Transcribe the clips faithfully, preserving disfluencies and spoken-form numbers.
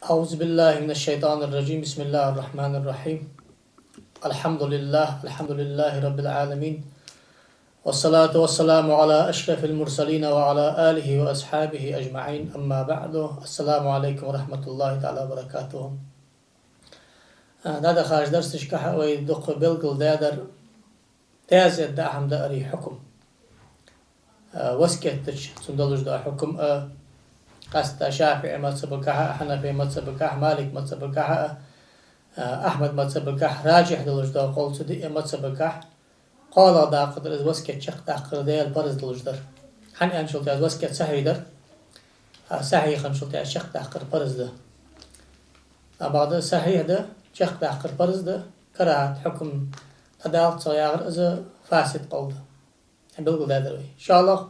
أعوذ بالله من الشيطان الرجيم. بسم الله الرحمن الرحيم. الحمد لله، الحمد لله رب العالمين. والصلاة والسلام على أشرف المرسلين وعلى آله وأصحابه أجمعين. أما بعد. السلام عليكم ورحمة الله تعالى وبركاته. А, дӀадахача дарсашка вай дукха белгалдаьдар, таьзет даа хӀама даарий хьукам. А, васкет дича цун долаш дола хьукам а, къаьстта ШафиӀий мазхӀабагахьа а, Хьанафий мазхӀабагахьа, Малик мазхӀабагахьа а, а, Ахьмад мазхӀабагахьа, ражихь долаш дола къовл цу диъ мазхӀабагахьа, кхоалагӀа дакъа дар из васкет чакхдаккхар Даьла парз долаш дар. ХӀана аьнначул тӀехьа из васкет сахьихь дар, а сахьихь хинначул тӀехьа чакхдаккхар парз да. Амма да сахьихь да, чакхдаккхар парз да, карахӀат хьукам дӀадаллалца яхар из фасид къовл да. Белгалдаьдар вай. ИншааллахӀ,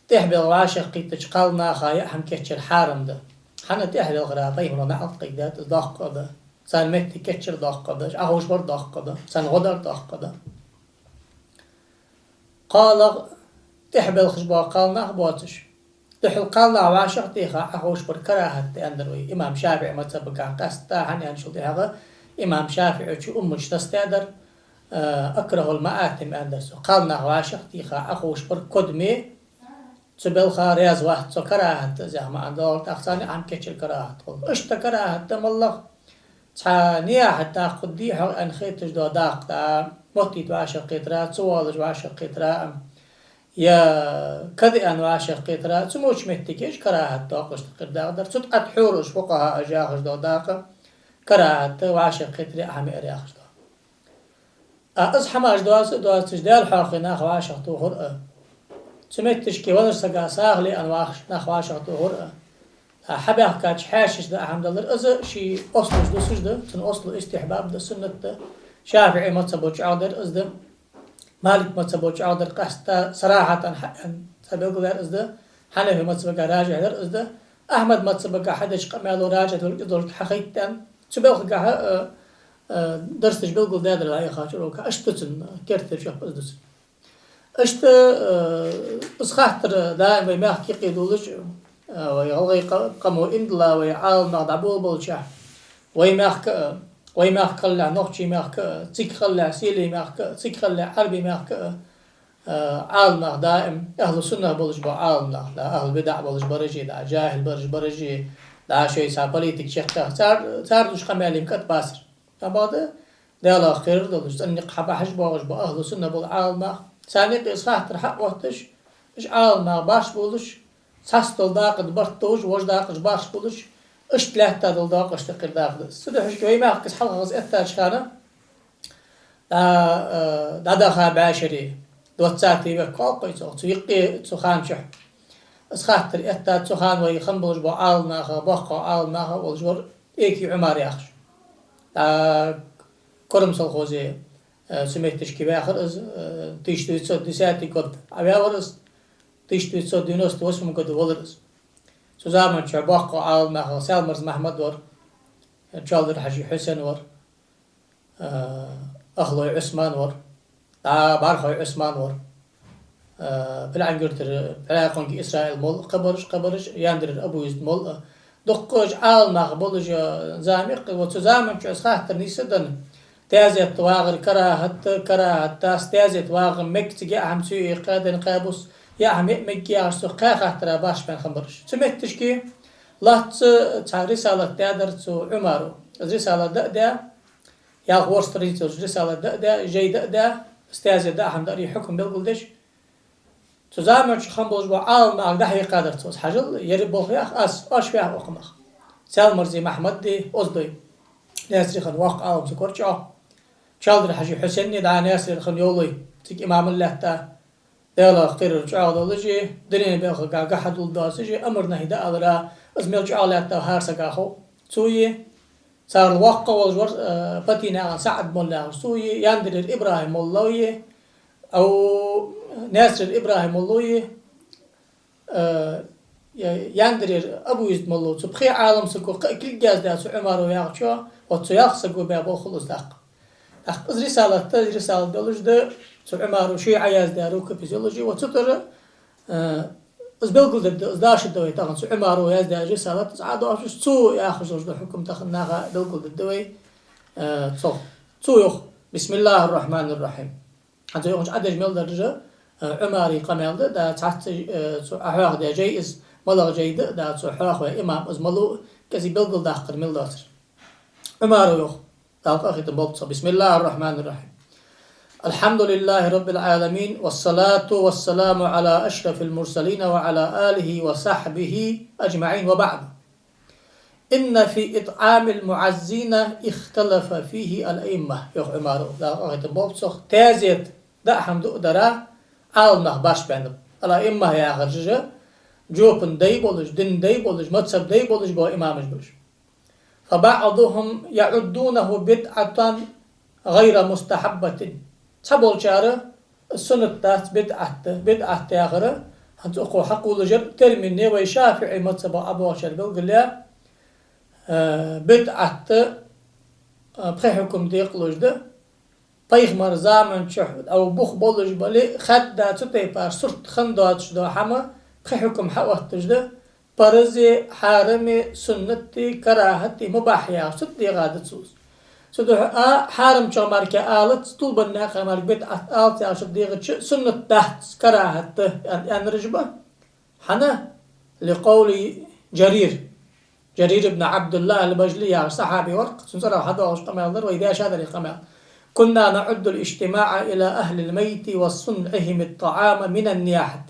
тӀехьабелха вӀашагӀкхийттача кхалнаха яа хӀама кийчъяр хьарам да. ХӀана тӀехьабелхар? Пайхамара наӀалт кхийдаьд, из доккха да. Царна моттиг кийчъяр доккха да, Ӏоховшабар доккха да, царна гӀо дар доккха да. КхоалагӀа, тӀехьабелхаш бола кхалнах боацаш, духхьал кхалнах вӀашагӀтеха Ӏоховшабар карахӀат да аьннадар вай имам ШафиӀий мазхӀабагахьа, къаьстта хӀана аьнначул тӀехьагӀа имам ШафиӀийс умматаш тасдаьдар, а, أكره المآثم аьннадар цо. Кхалнах вӀашагӀтеха Ӏоховшабар кодаме, цу балха раьза вац цо, карахӀат да из яха маӀан доагӀар, тӀаккха царна яа хӀама кийчъяр карахӀат хул. Иштта карахӀат да моллагӀа, цхьа нихьа даккха дий хьогӀ аьнна хеташ дола дакъа да, моттийта вӀашагӀкхетар а, ца воалаш вӀашагӀкхетар а, е каде аьнна вӀашагӀкхетар а, цу моча моттиге карахӀат доаккхаш тӀакхир дакъа дар. Цу тӀа тхьовра уж фукъахӀаша яхаш дола дакъа, карахӀат да вӀашагӀкхетаре а хӀама яар яхаш дола. А из хӀамаш доаца а доацаш, Даьла хьоахаве нах вӀашагӀтохар а, цу моттигашка веннача сага сагӀа ле аьнна вахаш нах вӀашагӀтохар а, а, хьабаьхкача хьаьшашта даа хӀама далар, из ший ослаш дусаш да, цун осло истихьбаб да, суннат да. ШафиӀий мазхӀабо чӀоагӀдар из да, Малик мазхӀабо чӀоагӀдар, къаьстта сарахьатан хьа аьнна цхьа белгалдаьр из да, Хьанафий мазхӀабагахьа ражихь дар из да, Ахьмад мазхӀабагахьа хьадеча къамаьло ражихь долга из долга хьахайтад аьнна. Цу балхагахьа, а, а, дарсаш белгалдаьдар вай яхача урока, иштта да цун керттера чоп из да цун. Иштта, э, из хаттар даим вай мехка юкъе долаш, э, вай гӀалгӀай къа-, къамо иман дилла вай Ӏаламнах дӀаболабелча, вай мехка а, вай мехка хилалехь нохчий мехка а, цига хилалехь селий мехка а, цига хилалехь Ӏарбий мехка а, э, Ӏаламнах даим ахӀлу суннах болаш бола Ӏаламнах, да, ахӀлу бидаӀ болаш бараш а, да, жахӀил бараш, бараш а, да, шоай цхьа политика чакхъяхар, цар, цар деш къамаьл-м кӀат бацар. Амма да, Даьлах кхерар долаш, цӀена никъ хьабахьаш боагӀаш бола ахӀлу сунна бола Ӏаламнах, царна юкъе из хаттар хьаотташ, уж Ӏаламнах барш болаш, цхьацца дола дакъа тӀа барт товш, вож дакъаш барш болаш, иштта лаьтта дола дакъаш тӀакхир дакъа да из. Цудухьа вай мехка из хьалхагӀа из эттача хана, дӀа-, э, дӀадаха бӀаь шера, двадцатый век оал-кх вай цох, цу юкъе, цу хана чухь. Из хаттар эттад, цу хана вай хинна болаш бола Ӏаламнаха, боккхагӀа Ӏаламнаха волаш вар Экий Ӏумар яхаш. ТӀаккха Курам совхозе, э, цу моттигашка ваьхар из, э, тысяча девятьсот десятый год Ӏаваьвар из, тысяча девятьсот девяносто восьмом году валар из. Цу заман чухь боккхагӀа Ӏаламнаха Саьлмарза Махьмад вар, Чалдара-Хьажий Хьусен вар, э, Ахлой Ӏусман вар, дӀа БӀархой Ӏусман вар, э, ПилӀан-Юртара ПӀаьраькъонгий Исраил молла, кхыбараш, кхыбараш, Яндараера Абу-Юзда молла, дуккхача Ӏаламнаха болаш, э, зама я-кх, вот цу заман чухь из хаттар нийсса а денна, таьзета вагӀар карахӀат да, карахӀат дац, таьзета вагӀа мег, цига яа хӀама цу юкъе кхаь денна кхаь бус, яа хӀама яа мег яхаш цу кхаь хаттара барш баьнна хинна бараш. Цу моттигашка лоацца цхьа рисалат даьдар цу Ӏумаро. Из рисалат даа а даь, ялх-ворхӀ страница йолаш рисалат даа а даь, жай даа а даь, из таьзета даа хӀама даарий хьукам белгалдеш, цу заман чухь хинна болаш бола Ӏаламнах дӀахьекхадар цо. Хьажал, ер болх ях аз, оаш ваьха укх мах. Саьлмарзий Махьмад а, Оздой Наьсаре хинна воккха Ӏалам саг вар чӀоагӀа. Чалдара-Хьажий Хьусен а дӀа Наьсарера хинна йовлой, цига имамал лаьтта, Даьлах кхерар чӀоагӀа долаш а, дунен балхагахьа гахьа дулла доацаш а, амар-нахьи дӀаалара, из мел чӀоагӀа лаьттав хӀара сага хов. Цо а, царел воккхагӀа волаш вар, э, Патинаькъан СаӀад молла яхаш, цо а, Яндараера ИбрахӀим молло а, ау, Наьсарера ИбрахӀим молло а, э, Я-, Яндараера Абу-Юзда молло, цу пхе Ӏалам саго кхы а кулг яздаь цу Ӏумаро яхачо, вот цу ялх саго баь болх хул из тӀаккха. ТӀаккха из рисалат да, из рисалат долаш да, цу Ӏумаро ший Ӏаяздаь рукопись йолаш я, вот цу тӀара, э, Из белгалдергда, из дашаргда вай тахан цу Ӏумара яздаь жа салат, из Ӏодоагӏаш, цо яхаш долаш да хьукам тахан наха белгалдергда вай, э, цох. Цо йоах: بسم الله الرحمن الرحيم. ХӀанз цо йоахаш Ӏодеш мел дар жа, э, Ӏумара къамаьл да, да, цхьацца, э, цо Ӏохьоахадаь жай из, малагӏа жай да, да, цо хьоахаваь имам из малув, кӏезига белгалдаккхар мел доацар. Ӏумара йоах, Дала къахетам болба цох: بسم الله الرحمن الرحيم. الحمد لله رب العالمين، والصلاة والسلام على أشرف المرسلين وعلى آله وصحبه أجمعين، وبعد. إن في إطعام المعزين اختلف فيه الأئمة. Йоах Ӏумара, Дала къахетам болба цох, таьзет даа хӏама дуа дара Ӏаламнах башха баьннаб. Ал-аимма яхар жа, жопан дай болаш, дина дай болаш, мазхаб дай болаш бола имамаш ба уж. فبعضهم يعدونه بدعة غير مستحبة. Цхьаболчар суннат дац, бидӏат да, бидӏат яхар, хӏанз укхо хьакхоллаш яр термин я вай ШафиӀий мазхабах Ӏобоагӏачар белгалъяь, э, бидӏат да, э, пхи хьукам декъалуш да, пайхамара заман чухь, ӏа бух болаш бале, хадда цу тайпара сурт хинна доацаш дола хӏама, пхи хьукам хьаотташ да, парзе, хьараме, суннате, карахьате, мубахь яхаш, цу тӏа дегӏа да цо из. Цудухьа а хьарамчох мара алац, тулбан наькъа мара бидӏат алац яхаш дегӏача, суннат дац, карахьат да, аьн-, аьннараш ба. ХӀана? لقول جرير. Жарир ибн Ӏабдуллахь аль-Бажали яхаш сахьаби вар-кх, цун цӏерагӏа хьадоагӏаш къамаьл дар, вай дешаш дар из къамаьл. كنا نعد الاجتماع إلى أهل الميت وصنعهم الطعام من النياحة.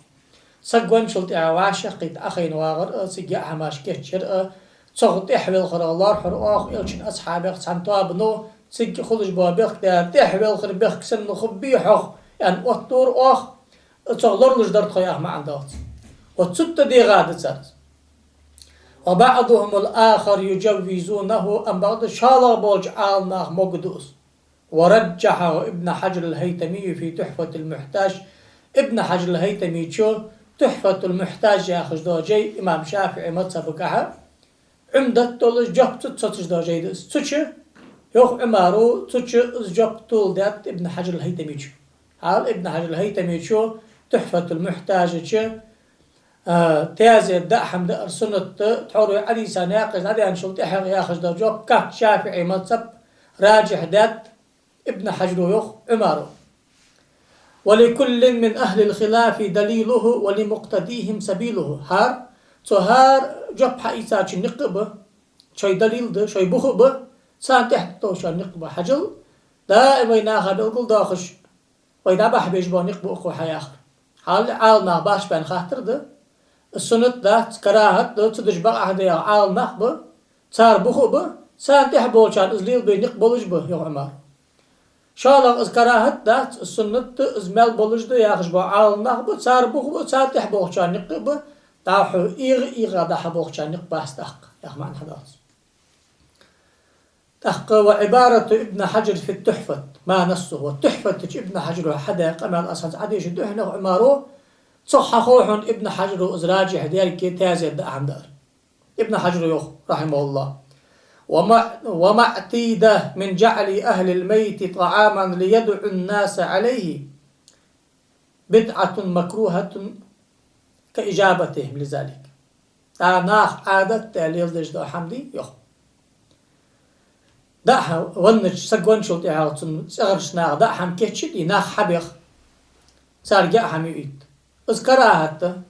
Саг венначул тӏехьагӏа вӏашагӏкхийтта Ӏохайна вагӏар а, цига яа хӏамаш кийчъяр а, цох тӏехьавелхарах лоархӏар оаха, Элчан асхьабех цхьан тоабано, цига хулаш бола бехк да, тӏехьавелхар бехк санна хургбий хьох, аьнна, оттадора оаха, цох лоралуш дар тхо яха маӏан да цун. Вот цу тӏа дегӏа да цар из. وبعضهم الآخر يجوزونه, амма бакъда шоллагӏа болча Ӏаламнаха могаргда из. ورجحه ابن حجر الهيتمي في تحفة المحتاج. Ибн Хьажар аль-ХӀайтамечо Тухьфатуль-Мухьтаж яхаш дола жай имам ШафиӀий мазхабагахьа Ӏумдат долаш, жоп цу чу соцаш дола жай да из. Цу чу, йоах Ӏумара, цу чу из жоп толаш даьд Ибн Хьажар аль-ХӀайтамечо. Хьал Ибн Хьажар аль-ХӀайтамечо Тухьфатуль-Мухьтажа чу а, таьзет даа хӀама даар суннат да, тхьовра вай Ӏодийца наькъаш дӏадаьнначул тӏехьагӏа яхаш дола жоп, как ШафиӀий мазхаб, раджихь даьд Ибн Хьажара, йоах Ӏумара. ولكل من أهل الخلاف دليله ولمقتديهم سبيله. ХӀара, цу хӀара жоп хьаийцачун никъ а ба, шоай далил да, шоай бух а ба, царна тӏехьа товшан никъ а ба. Хьажал, даим вай наха белгалдоахаш, вай дӏабахьа безаш бола никъ ба укхо хьаяхар. Хьал Ӏаламнах башха баьнна хаттар да, из суннат дац, карахьат да, цу деш бакъахьа да яха Ӏаламнах ба, цар бух а ба, царна тӏехьа болчарна из лелабе никъ болаш ба, йоах Ӏумара. ШоллагӀа из карахьат дац, из суннат да, из маьл болаш да яхаш бола Ӏаламнах ба, цар бух а ба, царна тӏехьа болчарна никъ а ба, дӏахо ийгӏа, ийгӏа дӏахьа болчарна никъ бац тӏаккха, яха маӏан хьадоал цун. ТӀаккха وعبارة ابن حجر في التحفة ما نصه. Вот Тухьфата чу Ибн Хьажара хьадаь къамаьл аз хӏанз Ӏодийшад хьона, йоах Ӏумара, цох хьахов хьона Ибн Хьажара из раджихь даьр, таьзет даа хӀама даар. Ибн Хьажара йоах, رحمه الله: وما، وما اعتيد من جعل أهل الميت طعاما ليدعو الناس عليه بدعة مكروهة كإجابتهم لذلك. Ӏа нах Ӏадат даь леладеш дола хӀама дий, йоах. Даа хӀама, веннача, саг венначул тӀехьагӀа цун цӀагӀарча наха даа хӀама кийчъе дий, нах хьабех, царга яа хӀама юийта. Из карахьат да,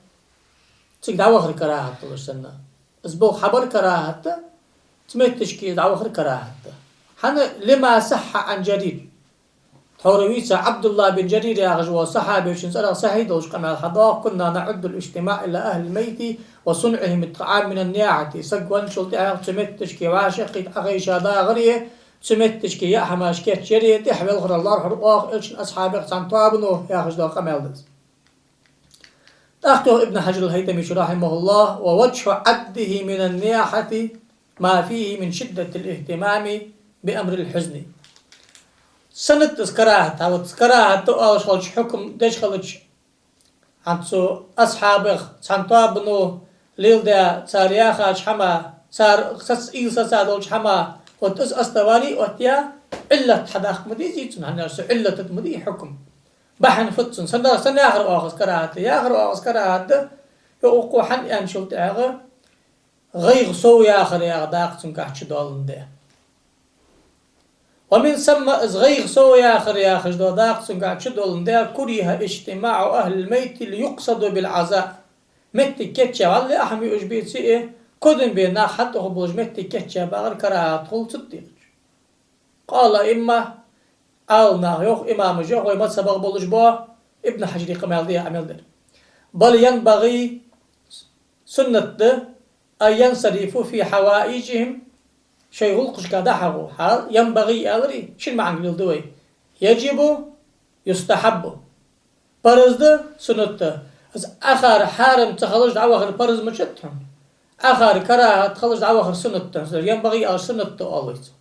цига дӀавахар карахьат долаш санна. Из болх хьабар карахьат да, цу метташка дӀавахар карахьат да. ХӀана? لما صح عن جرير. Тхьовра вийца Ӏабдуллахь бин Жарир яхаш вола сахьабечун цӀерагӀа сахьихь долаш къамаьл хьадоагӀа: كنا نعد الاجتماع إلى أهل الميت وصنعهم الطعام من النياحة. Саг венначул тӀехьагӀа цу метташка вӀашагӀкхийтта Ӏохайша дагӀаре, цу метташка яа хӀамаш кийчъяре, тӀехьавелхарах лоархӀар оаха, Элчан асхьабех цхьан тоабано, яхаш дола къамаьл да из. ТӀаккха йоах Ибн Хьажар аль-ХӀайтамичо, رحمه الله: ووجه عده من النياحة ما فيه من شدة الاهتمام بأمر الحزن. Сенна да из карахьат? ХӀа, вот карахьат да оалаш хилча, хьукам деш хилча, хӀанз цу асхьабех цхьан тоабано леладаь, цар яхача хӀама, цар сац-, ийла саца долча хӀама, вот из основани оттаяь, Ӏиллат хьадаккха ма дезий цун, хӀана аьлча цу Ӏиллата тӀа ма дий хьукам. Бахьан фуд цун? Сенна, сенна яхар оаха из карахьат да? Яхар оаха из карахьат да, Йоах укхо, хӀана аьнначул тӀехьагӀа, гӀайгӀа сов яхар яха дакъа цунгахь чудоаландаь. ومن ثم, из гӀайгӀа сов яхар яхаш дола дакъа цунгахь чудоаландаь, كره اجتماع أهل الميت ليقصدوا بالعزاء. Моттиг кийчъяь вале а, хӀама юаш беце а, кодам бе нах хьатӀахьа болаш моттиг кийчъяь багӀар карахӀат хул цу тӀехьа. قال الأئمة, Ӏаламнаха йоах, имамаша йоах, вай мазхӀабагӀа болаш бола, Ибн Хьажара къамаьл да ер, Ӏамал дар. بل ينبغي, суннат да, أن ينصرفوا في حوائجهم, шоай гӀулакхашка дӀахьагӀу, хьал, ينبغي аьлар, шин маӀан леладу вай. يجب, يستحب. Парз да, суннат да. Из Ӏохар хьарам ца хилаш дӀавахар парз ма дац хьона. Ӏохар карахӀат хилаш дӀавахар суннат да. ينبغي аьлча суннат да оал вай цох.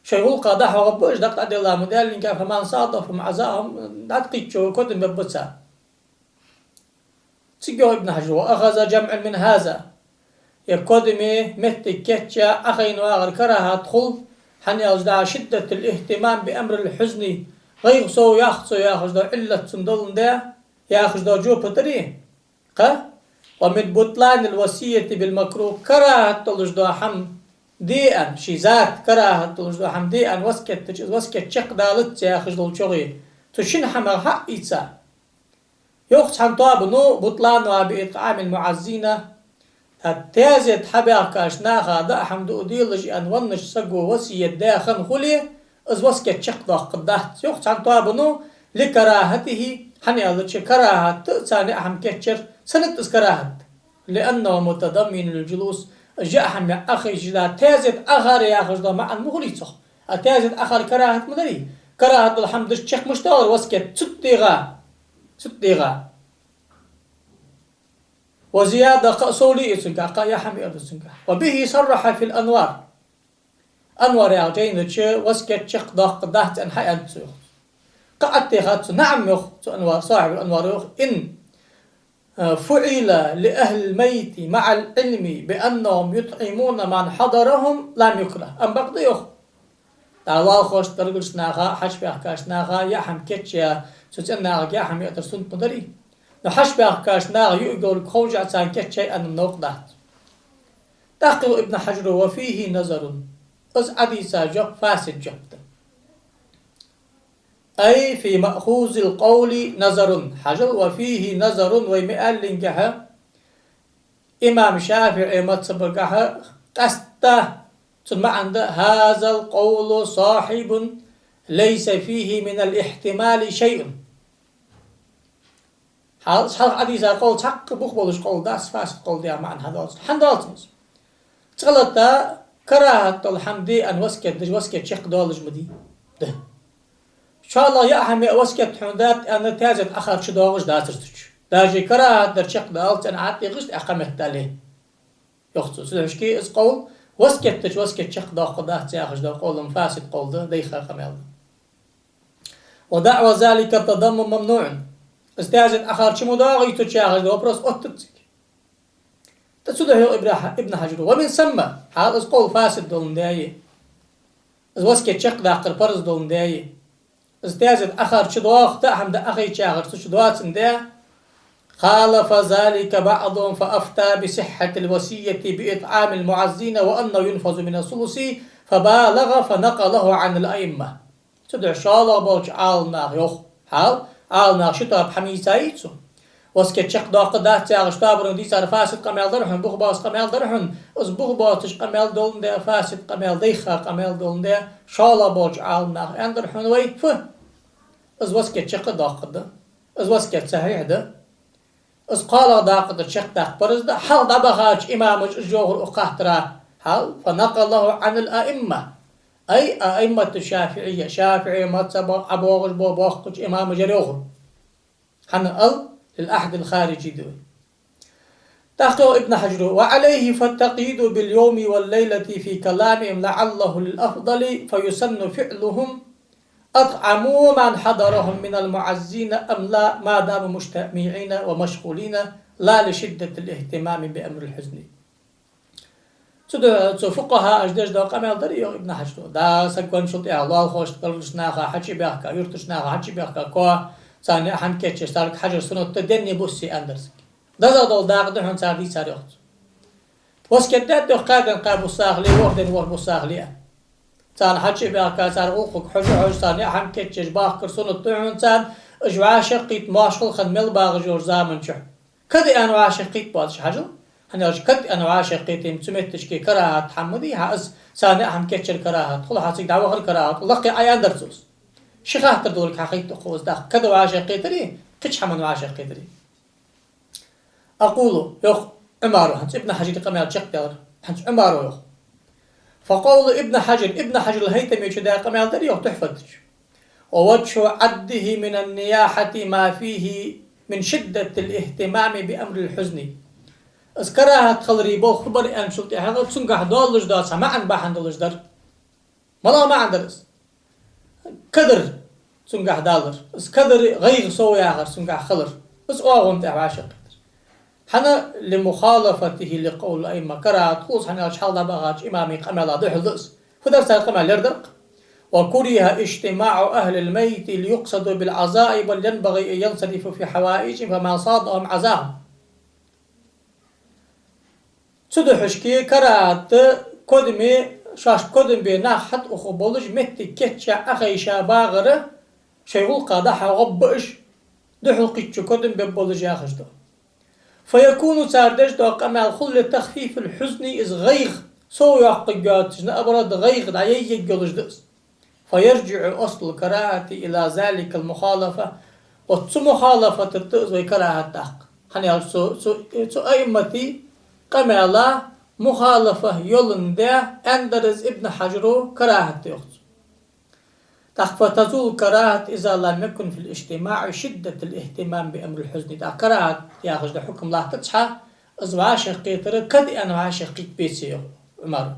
Шоай гӀулакха дӀахьагӀаргба уж, дакъа дӀаделла ма даьллинге, فمن صادفهم عزاؤهم, дӀатӀакхийчачо кодам бергба цар. Цига йоах Ибн Хьажара: وأخذ جمع من هذا. Ер кодаме моттиг кийчъяь Ӏохайна вагӀар карахӀат хул, хӀана аьлча, دعا شدة الاهتمام بأمر الحزن, гӀайгӀа сов яхац цо яхаш дола Ӏиллат цун доландаь, яхаш дола жоп тӀара. Кхы: ومن بطلان الوصية بالمكروه, карахӀат долаш дола хӀама де аьнна, ший зат карахӀат долаш дола хӀама де аьнна васкет дича, из васкет чакхдалац яхаш долчох, цу шин хӀамах хьаийца. Йоах цхьан тоабано: بطلانها بإطعام المعزين, таьзет хьабаьхкача наха даа хӀама дуа делаш аьнна веннача саго васкет даь хинна хуле, из васкет чакхдоаккхаргдац. Йоах цхьан тоабано: لكراهته, хӀана аьлча карахӀат да царна яа хӀама кийчъяр, сенна да из карахӀат? لأنه متضمن للجلوس, из яа хӀама Ӏохайшача таьзет Ӏохар яхаш дола маӀан ма хулий цох. А таьзет Ӏохар карахӀат ма дарий. КарахӀат дола хӀама дича чакх мишта доагӀар васкет? Цу тӀа дегӀа. Цу тӀа дегӀа. وزيادة, кхы а сов ле а цунгахь, кхы а яа хӀама яар да цунгахь. وبه صرح في الأنوار. Анвар яхача жайна чу васкет чакхдоаккхаргдац аьнна хьаеннад цо, йоах. Кхы а тӀехьа цо: نعم, йоах цу Анвар, صاحب الأنوار йоах, إن فعل لأهل الميت مع العلم بأنهم يطعمون من حضرهم لم يكره. Ам бакъда, йоах, дӀа лоалахошта, гаргарча наха, хьачубаьхкача наха яа хӀама кийчъяь, цу цӀен нахага яа хӀама яар суннат ма дарий. Но хьачубаьхкача наха юаргйолга ховш а царна кийчъяьй аьнна новкъа дац. ТӀаккха йоах Ибн Хьажара: وفيه نظر. Из Ӏодийца жоп фасид жоп да. أي في مأخوذ القول نظر. Хьажал, وفيه نظر, вай ма аьллинге, имам ШафиӀий мазхӀабагахьа къаьстта цун маӀан да: هذا القول صحيح ليس فيه من الاحتمال شيء. Хьал-, хьалха Ӏодийца къовл цхьаккха бух болаш къовл дац, фасид къовл да яха маӀан хьадоалац. ХӀана доалац из? Цкъа-латта карахӀат дола хӀама де аьнна васкет дича, васкет чакхдоалаш ма дий. Да. ШоллагӀа яа хӀама яа васкет хьона дац аьнна, таьзет Ӏохар чудоагӀаш дацар цу чу. Даже карахӀат дар чакхдалац аьнна Ӏотехаш, тӀаккха меттел. Йоах цо, цудухьа шки из къовл васкет дича васкет чакхдоаккхаргдац яхаш дола къовл-м фасид къовл да, дайха къамаьл да. ودعوى ذلك التضامن ممنوع. Из таьзет Ӏохар чу ма доагӀий цу чу яхаш дола вопрос оттадац цига. ТӀаккха цудухьа йоах Ибра-, Ибн Хьажара: ومن ثم, хьал из къовл фасид доландаь, из васкет чакхдаккхар парз доландаь, из таьзет Ӏохар чу доагӀа, даа хӀама даа Ӏохайча яхар цу чу доацандаь, خالف ذلك بعضهم فأفتى بصحة الوصية بإطعام المعزين وأنه ينفذ من الثلث فبالغ فنقله عن الأئمة. Цудухьа шоллагӀа болча Ӏаламнаха йоах, хьал, Ӏаламнаха ши тоаба хӀама ийцай цо. Васкет чакхдоаккхаргдац яхаш тоабаро дийцар фасид къамаьл дар хьона, бух боаца къамаьл дар хьона, из бух боацаш къамаьл доландаь, фасид къамаьл, дайха къамаьл доландаь, шоллагӀа болча Ӏаламнаха аьннадар хьона вай, фу, из васкет чакхдоаккхаргда, из васкет сахьихь да. Из кхоалагӀа дакъа дар чакхдаккха парз да, хьалха дӀабахача имамаша из йоахар укх хаттара, хьал, فنقله عن الأئمة. أي أئمة الشافعية, ШафиӀий мазхӀабе ӀобоагӀаш бола боккхача имамаша ер йоахар. ХӀана аьлча, للعهد الخارجي да вай. ТӀаккха йоах Ибн Хьажара: وعليه فالتقييد باليوم والليلة في كلامهم لعله للأفضل فيسن فعلهم أطعموا من حضرهم من المعزين أم لا، ما داموا مجتمعين ومشغولين، لا لشدة الاهتمام بأمر الحزن. Цудухьа цу фукъахӀаша деш дола къамаьл дар, йоах Ибн Хьажара. Да, саг венначул тӀехьагӀа лоалахошта, гаргарча наха хьачубаьхка, юртарча наха хьачубаьхка, коа, царна яа хӀама кийчъеш, царга хьажар суннат да, денна, буссе аьннадар цига. ДезагӀа дола дакъа да хьона цар дийцар, йоах цо. Васкет даьд, йоах, кхаь ден кхаь бус сагӀа ле, ворхӀ ден ворхӀ бус сагӀа ле. Царна хьаж а баьхка, цар гӀулакхага хьожа а хьожаш, царна яа хӀама кийчъеш бахкар суннат да хьона царна, уж вӀашагӀкхийтта моаршал хинна мел багӀаш йолча заман чухь. Кад аьнна вӀашагӀкхийтта боацаш хьажал. ХӀана аьлча кад аьнна вӀашагӀкхетам цу метташка карахӀат хӀама да, хьа из царна яа хӀама кийчъяр карахӀат хул, хьа цига дӀавахар карахӀат хул, лакхе Ӏа аьннадар цо из. Ши хаттар долга хьахайтад укхо из тӀаккха: кад вӀашагӀкхетари, кхыча хӀаман вӀашагӀкхетари. أقول, йоах Ӏумара, хӀанз Ибн Хьажара къамаьл чакхдаьлар, хӀанз Ӏумара йоах. فقول ابن حجر, Ибн Хьажар ал-ХӀайтамечо даь къамаьл дар, йоах, Тухьфата чу: ووجه عده من النياحة ما فيه من شدة الاهتمام بأمر الحزن. Из карахӀат хилара болх фу бар аьнначул тӀехьагӀа, цунгахьа доаллаш доаца маӀан бахьан долаш дар. МалагӀа маӀан дар из? Кадар цунгахьа далар. Из кадар, гӀайгӀа сов яхар цунгахьа хилар. Из оагӀон тӀа вӀашагӀкхетар. ХӀана? لمخالفته لقول الأئمة. КарахӀат хул из, хӀана аьлча хьалха дӀабахача имамий къамаьла духьал да из. Фу дар цар къамаьл, ер дар-кх: وكره اجتماع أهل الميت ليقصدوا بالعزاء، بل ينبغي أن ينصرفوا في حوائجهم، فما صادهم عزاهم. Цудухьа шке карахӀат да кодаме, шоашта кодам бе нах хьатӀаухаш болаш, моттиг кийчъяь Ӏохайша багӀар, шоай гӀулакха дӀа-хьа гӀоргба уж, духьалкхийтта кодам бергболаш яхаш да. فيكون, цар деш дола къамаьл хул, لتخفيف الحزن, из гӀайгӀа сов йоаккхаргйоацаш, наоборот, гӀайгӀа дӀаяйергйолаш да из. فيرجع أصل الكراهة إلى ذلك المخالفة. Вот цу мухалафата тӀа да из вай карахӀат тӀаккха. ХӀана аьлча цу, цу, цу аимматий къамаьла мухалафа йоландаь, аьннадар из Ибн Хьажара, карахӀат да, йоах цо. ТӀаккха: فتزول الكراهة إذا لم يكن في الاجتماع شدة الاهتمام بأمر الحزن. ТӀаккха карахӀат яхаш дола хьукам латтац хьа, из вӀашагӀкхетар кад аьнна вӀашагӀкхийтта беце, йоах Ӏумара.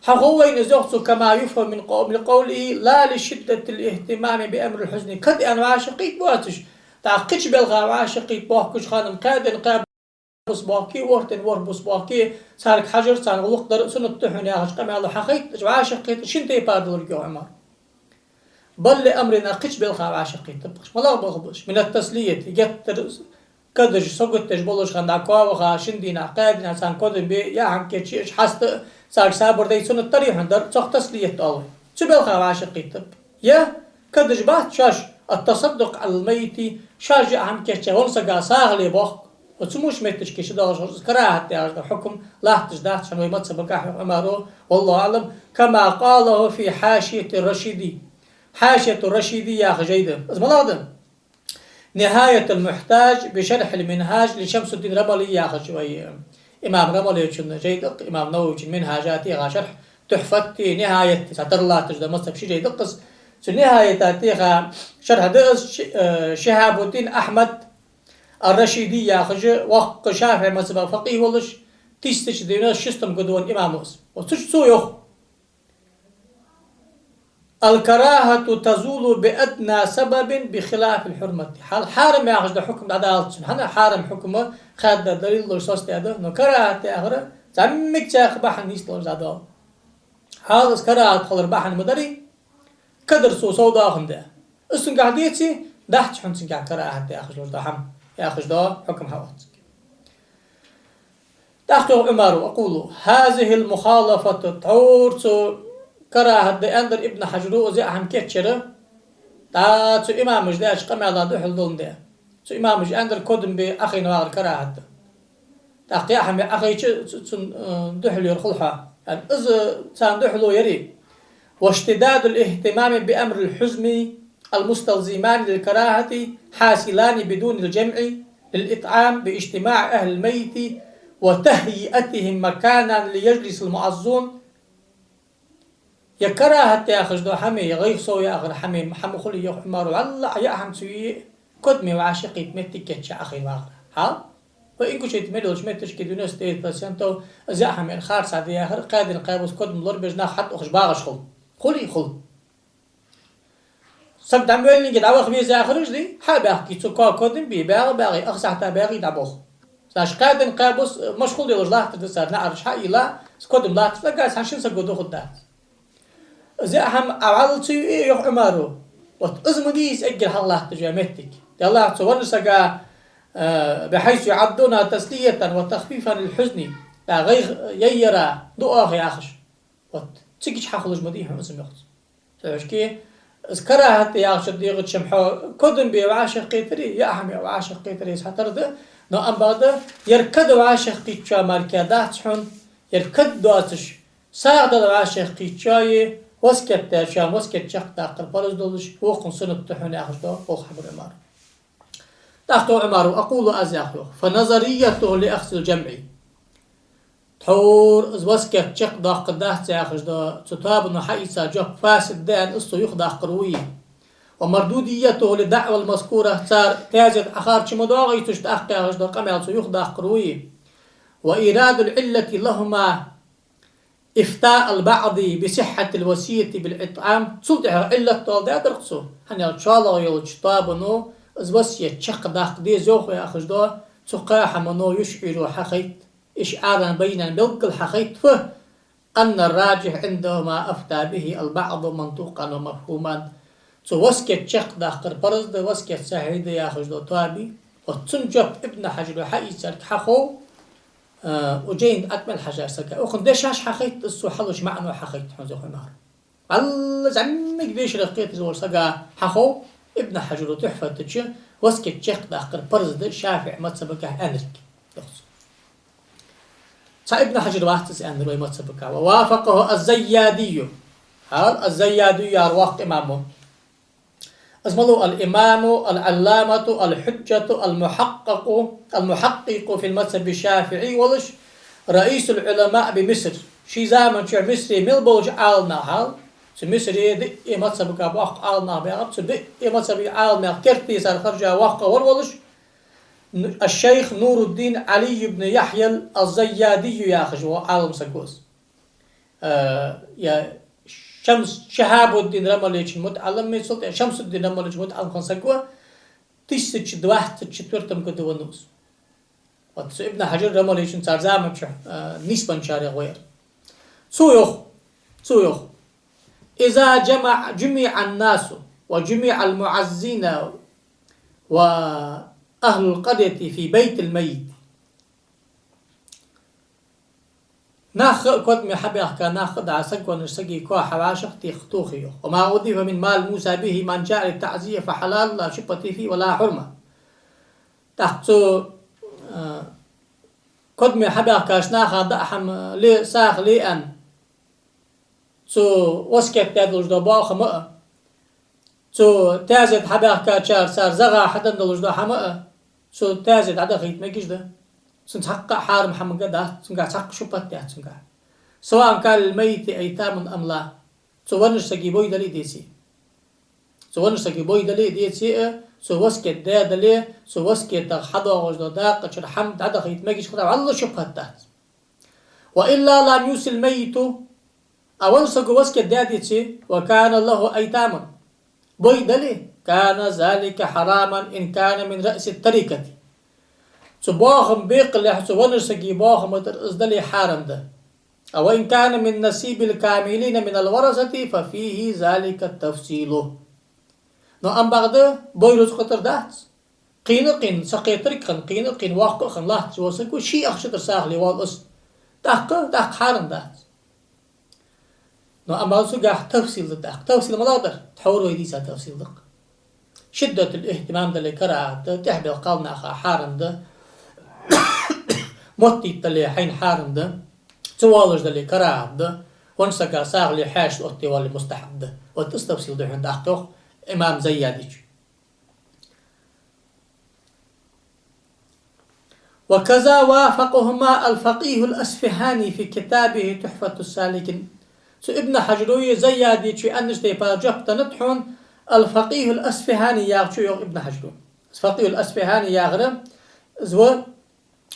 Хьахов вайна из, йоах цо, كما يفهم من قو-، من قوله لا لشدة الاهتمام بأمر الحزن. Кад аьнна вӀашагӀкхийтта боацаш, тӀаккха кхыча балха вӀашагӀкхийтта боахкача хана, кхаь ден кхаь бус боахке, ворхӀ ден ворхӀ бус боахке, царга хьажар, царна гӀулакх дар суннат да хьона яхача къамаьло хьахайташ, вӀашагӀкхетар шин тайпара долга, йоах Ӏумара. بل لأمر, кхыча балха вӀашагӀкхетаб уж. МалагӀа балха ба уж? من التسلية, геттара кадаш, сагот деш болаш хана дӀа коа ваха, шин дийнахьа, кхаь дийнахьа царна кодам бе, яа хӀама кийчъе, уж хьаста, царга сабар де суннат дарий хьона дар, цох таслият оал вай. Цу балха вӀашагӀкхетаб. Е кадаш бац шоаш, التصدق على الميت, шоаш яа хӀама кийчъяь, венна сага сагӀа ле боахк. Цу муш моттигашка ши доагӀаш хӀорш карахӀат яхаш дола хьукам латташ дац хьона вай мазхӀабагахьа, йоах Ӏумара, والله أعلم, كما قاله في حاشية الرشيدي. Хьашияту Рашиди яха жай да. Из малагӀа да? نهاية المحتاج بشرح المنهاج لشمس الدين الرملي яхача вай имам Рамалечун жай да-кх, имам Нававечун Минхьажа тӀа яха шархь, Тухьфата, Нихьаята, цхьатарра латташ да, мазхӀаба ши жай да-кх из. Цу Нихьаята тӀа яха шархь да из, Ши-, э, Шихьабуддин Ахьмад ар-Рашиди яхаш, воккха ШафиӀий мазхӀаба факъихӀ волаш, тысяча девяносто шестом году венна имам ва из. Вот цу чу цо йоах: الكراهة تزول بأدنى سبب بخلاف الحرمة. Хьал-, хьарам яхаш дола хьукам дӀадалац цун. ХӀана? Хьарам хьукам хаьдда далил долаш соцадаь да, но карахӀат яхар зӀамига цхьаькха бахьан нийсдалаш дӀадоал. Хьал из карахӀат хилара бахьан ма дарий, кадар цо сов доахан де. Из цунгахьа деце, дац хьона цунгахьа карахӀат яхаш долаш дола хӀама, яхаш дола хьукам хьаоц. ТӀаккха йоах Ӏумара: أقول هذه المخالفة, тхьовра цу карахӀат да аьннадар Ибн Хьажара, из яа хӀама кийчъяр, дӀа цу имамаша даьча къамаьла духьал доландаь. Цу имамаша аьннадар кодам бе Ӏохайна вагӀар карахӀат да. ТӀаккха яа хӀама Ӏохайча, цу-, цун, э, духьалъяр хул хьа. ЯӀни из царна духьало яр. واشتداد الاهتمام بأمر الحزن المستلزمان للكراهة حاصلان بدون الجمع للإطعام باجتماع أهل الميت وتهيئتهم مكانا ليجلس المعزون. Е карахӀат яхаш дола хӀама, е гӀайгӀа сов яхар хӀама, хӀама хуле, йоах Ӏумара, валлахӀи, яа хӀама ца юе, кодаме вӀашагӀкхийтта моттиг кийчъяь Ӏохайна вагӀар. Хьал? Вай Ингушете мел йолча моттигашка девяносто девять процентов из яа хӀама харцахьа да яхар, кхаь ден кхаь бус кодам лорабеш нах хьатӀаухаш багӀаш хул. Хулий? Хул. Саг дӀа ма веллинге дӀаваха веза яхараш дий, хьа а баьхке, цу коа кодам бе, багӀа а багӀе, ах сахьата багӀе дӀабоху. Значит, кхаь ден кхаь бус машгӀул долаш латташ да цар наӀараш, хьа а йилла, из кодам латташ, цӀаггара цхьан шин саго дохаргдац. Из яа хӀама Ӏа вӀалла ца юе, йоах Ӏумара, вот из ма дий из эггара хьалха латташ йола моттиг. Деллахь, цу веннача сага آه، بحيث يعدونها تسلية وتخفيفا للحزن. Да, гӀайгӀа яйяра дуӀа яхаш. Вот, цига чу хьахулаш ма дий хьона из, йоах цо. Цудухьа из карахӀат яхача дегӀа чу хьо кодам бе вӀашагӀкхетаре, яа хӀама бе вӀашагӀкхетаре из хьатӀара да, но амма бакъда, ер када вӀашагӀкхийтачоа мара дац хьона, ер кад доацаш, сагӀа дала вӀашагӀкхийтачоа, васкет даьчоа васкет чакхдаккхар парз долаш, вокхан суннат да хьона яхаш да, оаха хьабар Ӏумара. ТӀаккха Ӏумара: «أقول», аз яхар йоах, «فنظريته لأخذ الجمع». Тхьовра из васкет чакхдоаккхаргдац яхаш да, цу тоабано хьаийца жоп фасид да аьнна, из цо юхадаккхар ва из. «ومردوديته للدعوى المذكورة», цар таьзет Ӏохарча ма доагӀий цу чу тӀаккха яхаш да къамаьл цо юхадаккхар ва из. «وإيراد العلة لهما إفتاء البعض بصحة الوصية بالإطعام». Цул тӀехьагӀа Ӏиллат доаладаьдар цо. ХӀана аьлча, шоллагӀа йолча тоабано из васкет чакхдаккха деза йоах яхаш да, цу кхаь хӀамано юш Ӏуйру хьахайт, ишӀаран, байнан белггала хьахайт фу, «أن الراجح عندهما أفتى به البعض منطوقا ومفهوما». Цу васкет чакхдаккхар парз да, васкет сахьихь да яхаш да тоаби. Вот цун жоп Ибн Хьажара хьаийцарга хьахов, а, Уджайн Ӏатмел хьажар сага. Укхан дешаш хьахайт, из цо хьалуш маӀано хьахайт хьона, йоах Ӏумара. Алла зӀамига дешарах кхеташ волча сага хьахов, Ибн Хьажара Тухьфата чу васкет чакхдаккхар парз да ШафиӀий мазхӀабагахь аьннарг, йоах цо. Цхьа Ибн Хьажар вац из аьннар вай мазхӀабагахь. «ووافقه الزيادي». ХӀа, аз-Зайяди яхар воккха имам ва. Из мала ва? الإمام العلامة الحجة المحقق، المحقق في المذهب الشافعي волаш, رئيس العلماء بمصر. Ший заман чухь Мисаре мел болча Ӏаламнаьха, цу Мисаре диъ мазхӀабагахь боккха Ӏаламнах баьгӀаб, цу диъ мазхӀаба Ӏаламнаьха керттера саг хержа воккхагӀвар волаш, الشيخ نور الدين علي بن يحيى الزيادي яхаш вола Ӏалам саг ва из. Э, я Шамс, Шихьабуддин Рамалечун мутаӀаллим, цул тӀехьа Шамсуддин Рамалечун мутаӀаллим хинна саг ва, тысяча двадцать четвёртом году венна ва из. Вот цу Ибн Хьажар Рамалечун цар заман чухь, э, нийсбенначарех ва ер. Цо йоах, цо йоах: «إذا جمع، جمع الناس وجمع المعزين وأهل القرية في بيت الميت». Нах а кодаме хьабаьхка, нах а дӀа саг веннача сага коа хьавӀашагӀтеха, тоха, йоах. «وما أضيف من مال موصى به من جاء للتعزية فحلال لا شبهة فيه ولا حرمة». ТӀаккха цу, а, кодаме хьабаьхкача наха даа хӀама ле, сагӀа ле аьнна, цу васкет даь долаш дола боахам а, цу таьзет хьабаьхкачар цар загӀа хьаденна долаш дола хӀама а, цу таьзет дӀадахийта мегаш да. Цун цхьаккха а хьарам хӀама дац, цунгахь цхьаккха шубхьат дац цунгахь. «سواء كان للميت أيتام أم لا». Цу веннача сага бой дале а, деце а. Цу веннача сага бой дале а, деце а, цо васкет даь дале а, цу васкетах хьадоагӀаш дола дакъа чура хӀама дӀадахийта мегаш хилар, валлахӀи, шубхьат дац. «وإلا لم يوص الميت». А веннача сага васкет даь, деце, «وكان له أيتام». Бой дале, «كان ذلك حراما إن كان من رأس التركة». Цу боахама бекхалехь, цу веннача сага боахама тӀара из дале хьарам да. «وإن كان من نصيب الكاملين من الورثة ففيه ذلك التفصيل». Но амма бакъда бой рузкъа тӀара дац. Кхийна а кхийна, сакхетарг хинна, кхийна а кхийна, воккха а хинна, латташ вола саг ва, ший ахча тӀара сагӀа ле воалл из. ТӀаккха, тӀаккха хьарам дац. Но амма цунгахь тафсил да тӀаккха. Тафсил малагӀа дар? Тхьовра вай дийца тафсил да-кх. Шиддатул ихтимам дале карахӀат да, тӀехбелла кхалнаха хьарам да, моттийта дале хьайна хьарам да, ца воалаш дале карахӀат да, веннача сага сагӀа ле хьаьша оттавале мустахьаб да. Вот из тафсил да хьона тӀаккха, йоах имам Зайядичо. «وكذا وافقهما الفقيه الأصفهاني في كتابه تحفة السالكين». Цу Ибн Хьажаро а, Зайядичо а аьннача тайпара жоп деннад хьона ал-Факъихул Асфихьани яхачо, йоах Ибн Хьажаро. Факъихул Асфихьани яхар из ва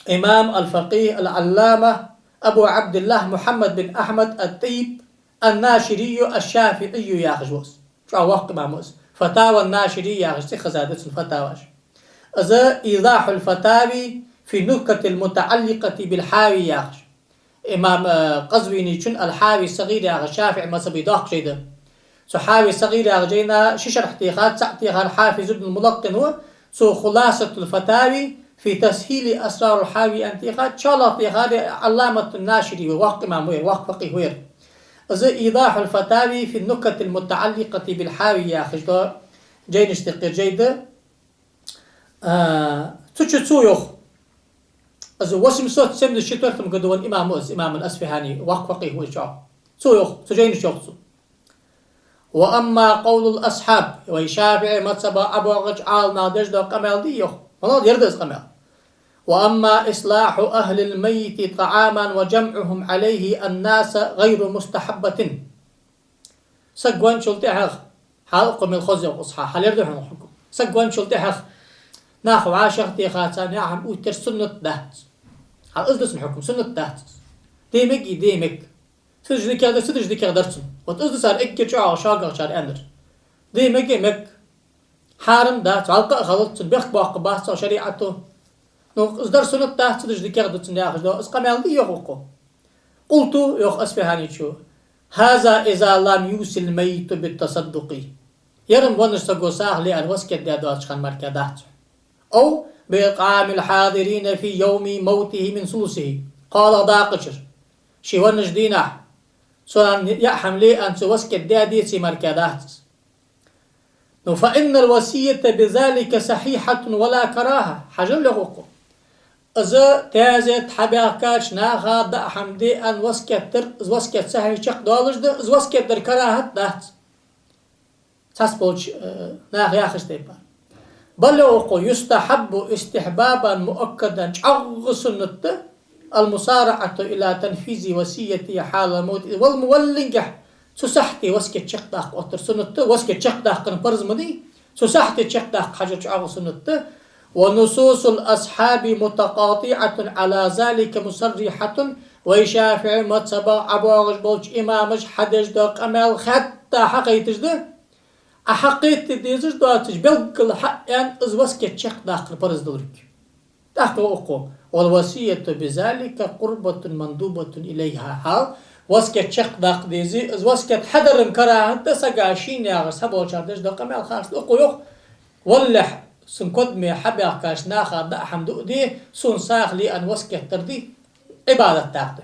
имам ал-Факъих ал-Ӏаллама Абу Ӏабдиллахь Мухьаммад бин Ахьмад ат-ТӀаййиб ан-Наширийю аш-ШафиӀийю яхаш ва из. ЧӀоагӀа воккха имам ва из. «Фатава ан-Нашири» яхаш цӀи хезад цун, фатаваш. Из «Ийзахьул фатави фи нукатил мутаӀалликъати бил Хьави» яхаш. Имам, э, Къазвиничун ал-Хьави ас-СагӀир яхаш, ШафиӀий мазхӀаба доккха жай да. Цу Хьави ас-СагӀир яхача жайна ши шархь техад, цаӀ техар Хьафиз ибн мулаккъин ва, цо «Хуласатул фатави في تسهيل أسرار الحاوي аьнна тӀехьа, чӀоагӀа тӀехьа Ӏалламатун Нашири ва, воккха имам ва ер, воккха факъихӀ ва ер. Из إيضاح الفتاوي في النكت المتعلقة بالحاوي яхаш дола жайнаш тӀехьа жай да. А, цу чу цо йоах. Из восемьсот семьдесят четвёртом году венна имам ва из, имам ал-АсфихӀани, воккха факъихӀ ва из чӀоагӀа. Цо йоах, цу жайна чу йоах цо. وأما قول الأصحاب, вай шафиӀий мазхӀаба ӀобоагӀача Ӏаламнаха деш дола къамаьл да йоах. Мала да, ер да из къамаьл. وأما إصلاح أهل الميت طعاما وجمعهم عليه الناس غير مستحبة. Саг венначул тӀехьагӀа, хьал укхо мел хоза йоах из, хьа-, хьал ер да хьона хьукам. Саг венначул тӀехьагӀа нах вӀашагӀтеха царна яа хӀама оттаяр суннат дац. Хьал из да цун хьукам, суннат дац из. Де мег, де мег. Цу деш дикагӀа дар, цу деш дикагӀа дар цунна. Вот из да цар эггара чӀоагӀа шоггӀагӀчар аьннар. Де мег, мег. Хьарам дац, гӀалкха а хилац цунна, бехк боаккхаргбац цох шариӀато. Ну, из дар суннат дац, цу деш дикагӀа да цунна яхаш дола из къамаьл да йоах укхо. قلت, йоах АсфихӀаничо, هذا إذا لم يوص الميت بالتصدق. Ер-м веннача саго сагӀа лаьар васкет даь доацача хана мара дац. أو بإطعام الحاضرين في يوم موته من ثلثه. КхоалагӀа дакъа чура. Ше веннача дийнахьа цунна яа хӀама ле аьнна цо васкет даь деце мара дац из. Ну, فإن الوصية بذلك صحيحة ولا كراهة. Хьажал, йоах укхо. Из таьзет хьабаьхкача наха даа хӀама де аьнна васкет дар, из васкет сахьихь чакхдоалаш да, из васкет дар карахӀат дац. Цхьаболча, э, наха яхача тайпара. بل, йоах укхо, يستحب استحبابا مؤكدا, чӀоагӀа суннат да, المسارعة إلى تنفيذ وصيته حال الموت. Валла ма валлингехь, цу сахьте васкет чакхдаккха оттар суннат да, васкет чакхдаккхар парз ма дий, цу сахьте чакхдаккха хьажар чӀоагӀа суннат да. ونصوص الأصحاب متقاطعة على ذلك مصرحة, вай шафиӀий мазхӀаба ӀобоагӀаш болча имамаша хьадеш дола къамаьл хатта хьакхайташ да, Ӏа хьакхета дезаш доацаш, белггала хьааьнна, из васкет чакхдаккхар парз долга. ТӀаккха йоах укхо: والوصية بذلك قربة مندوبة إليها. Хьал, васкет чакхдаккха деза, из васкет хьадар-м карахӀат да, сага шийна яхаш цхьаболчар деш дола къамаьл харц да. Укхо йоах: валлехь, сона кодаме хьабаьхкача наха даа хӀама дуаде, сона сагӀа ле аьнна васкет дар да, Ӏибадат даккха да.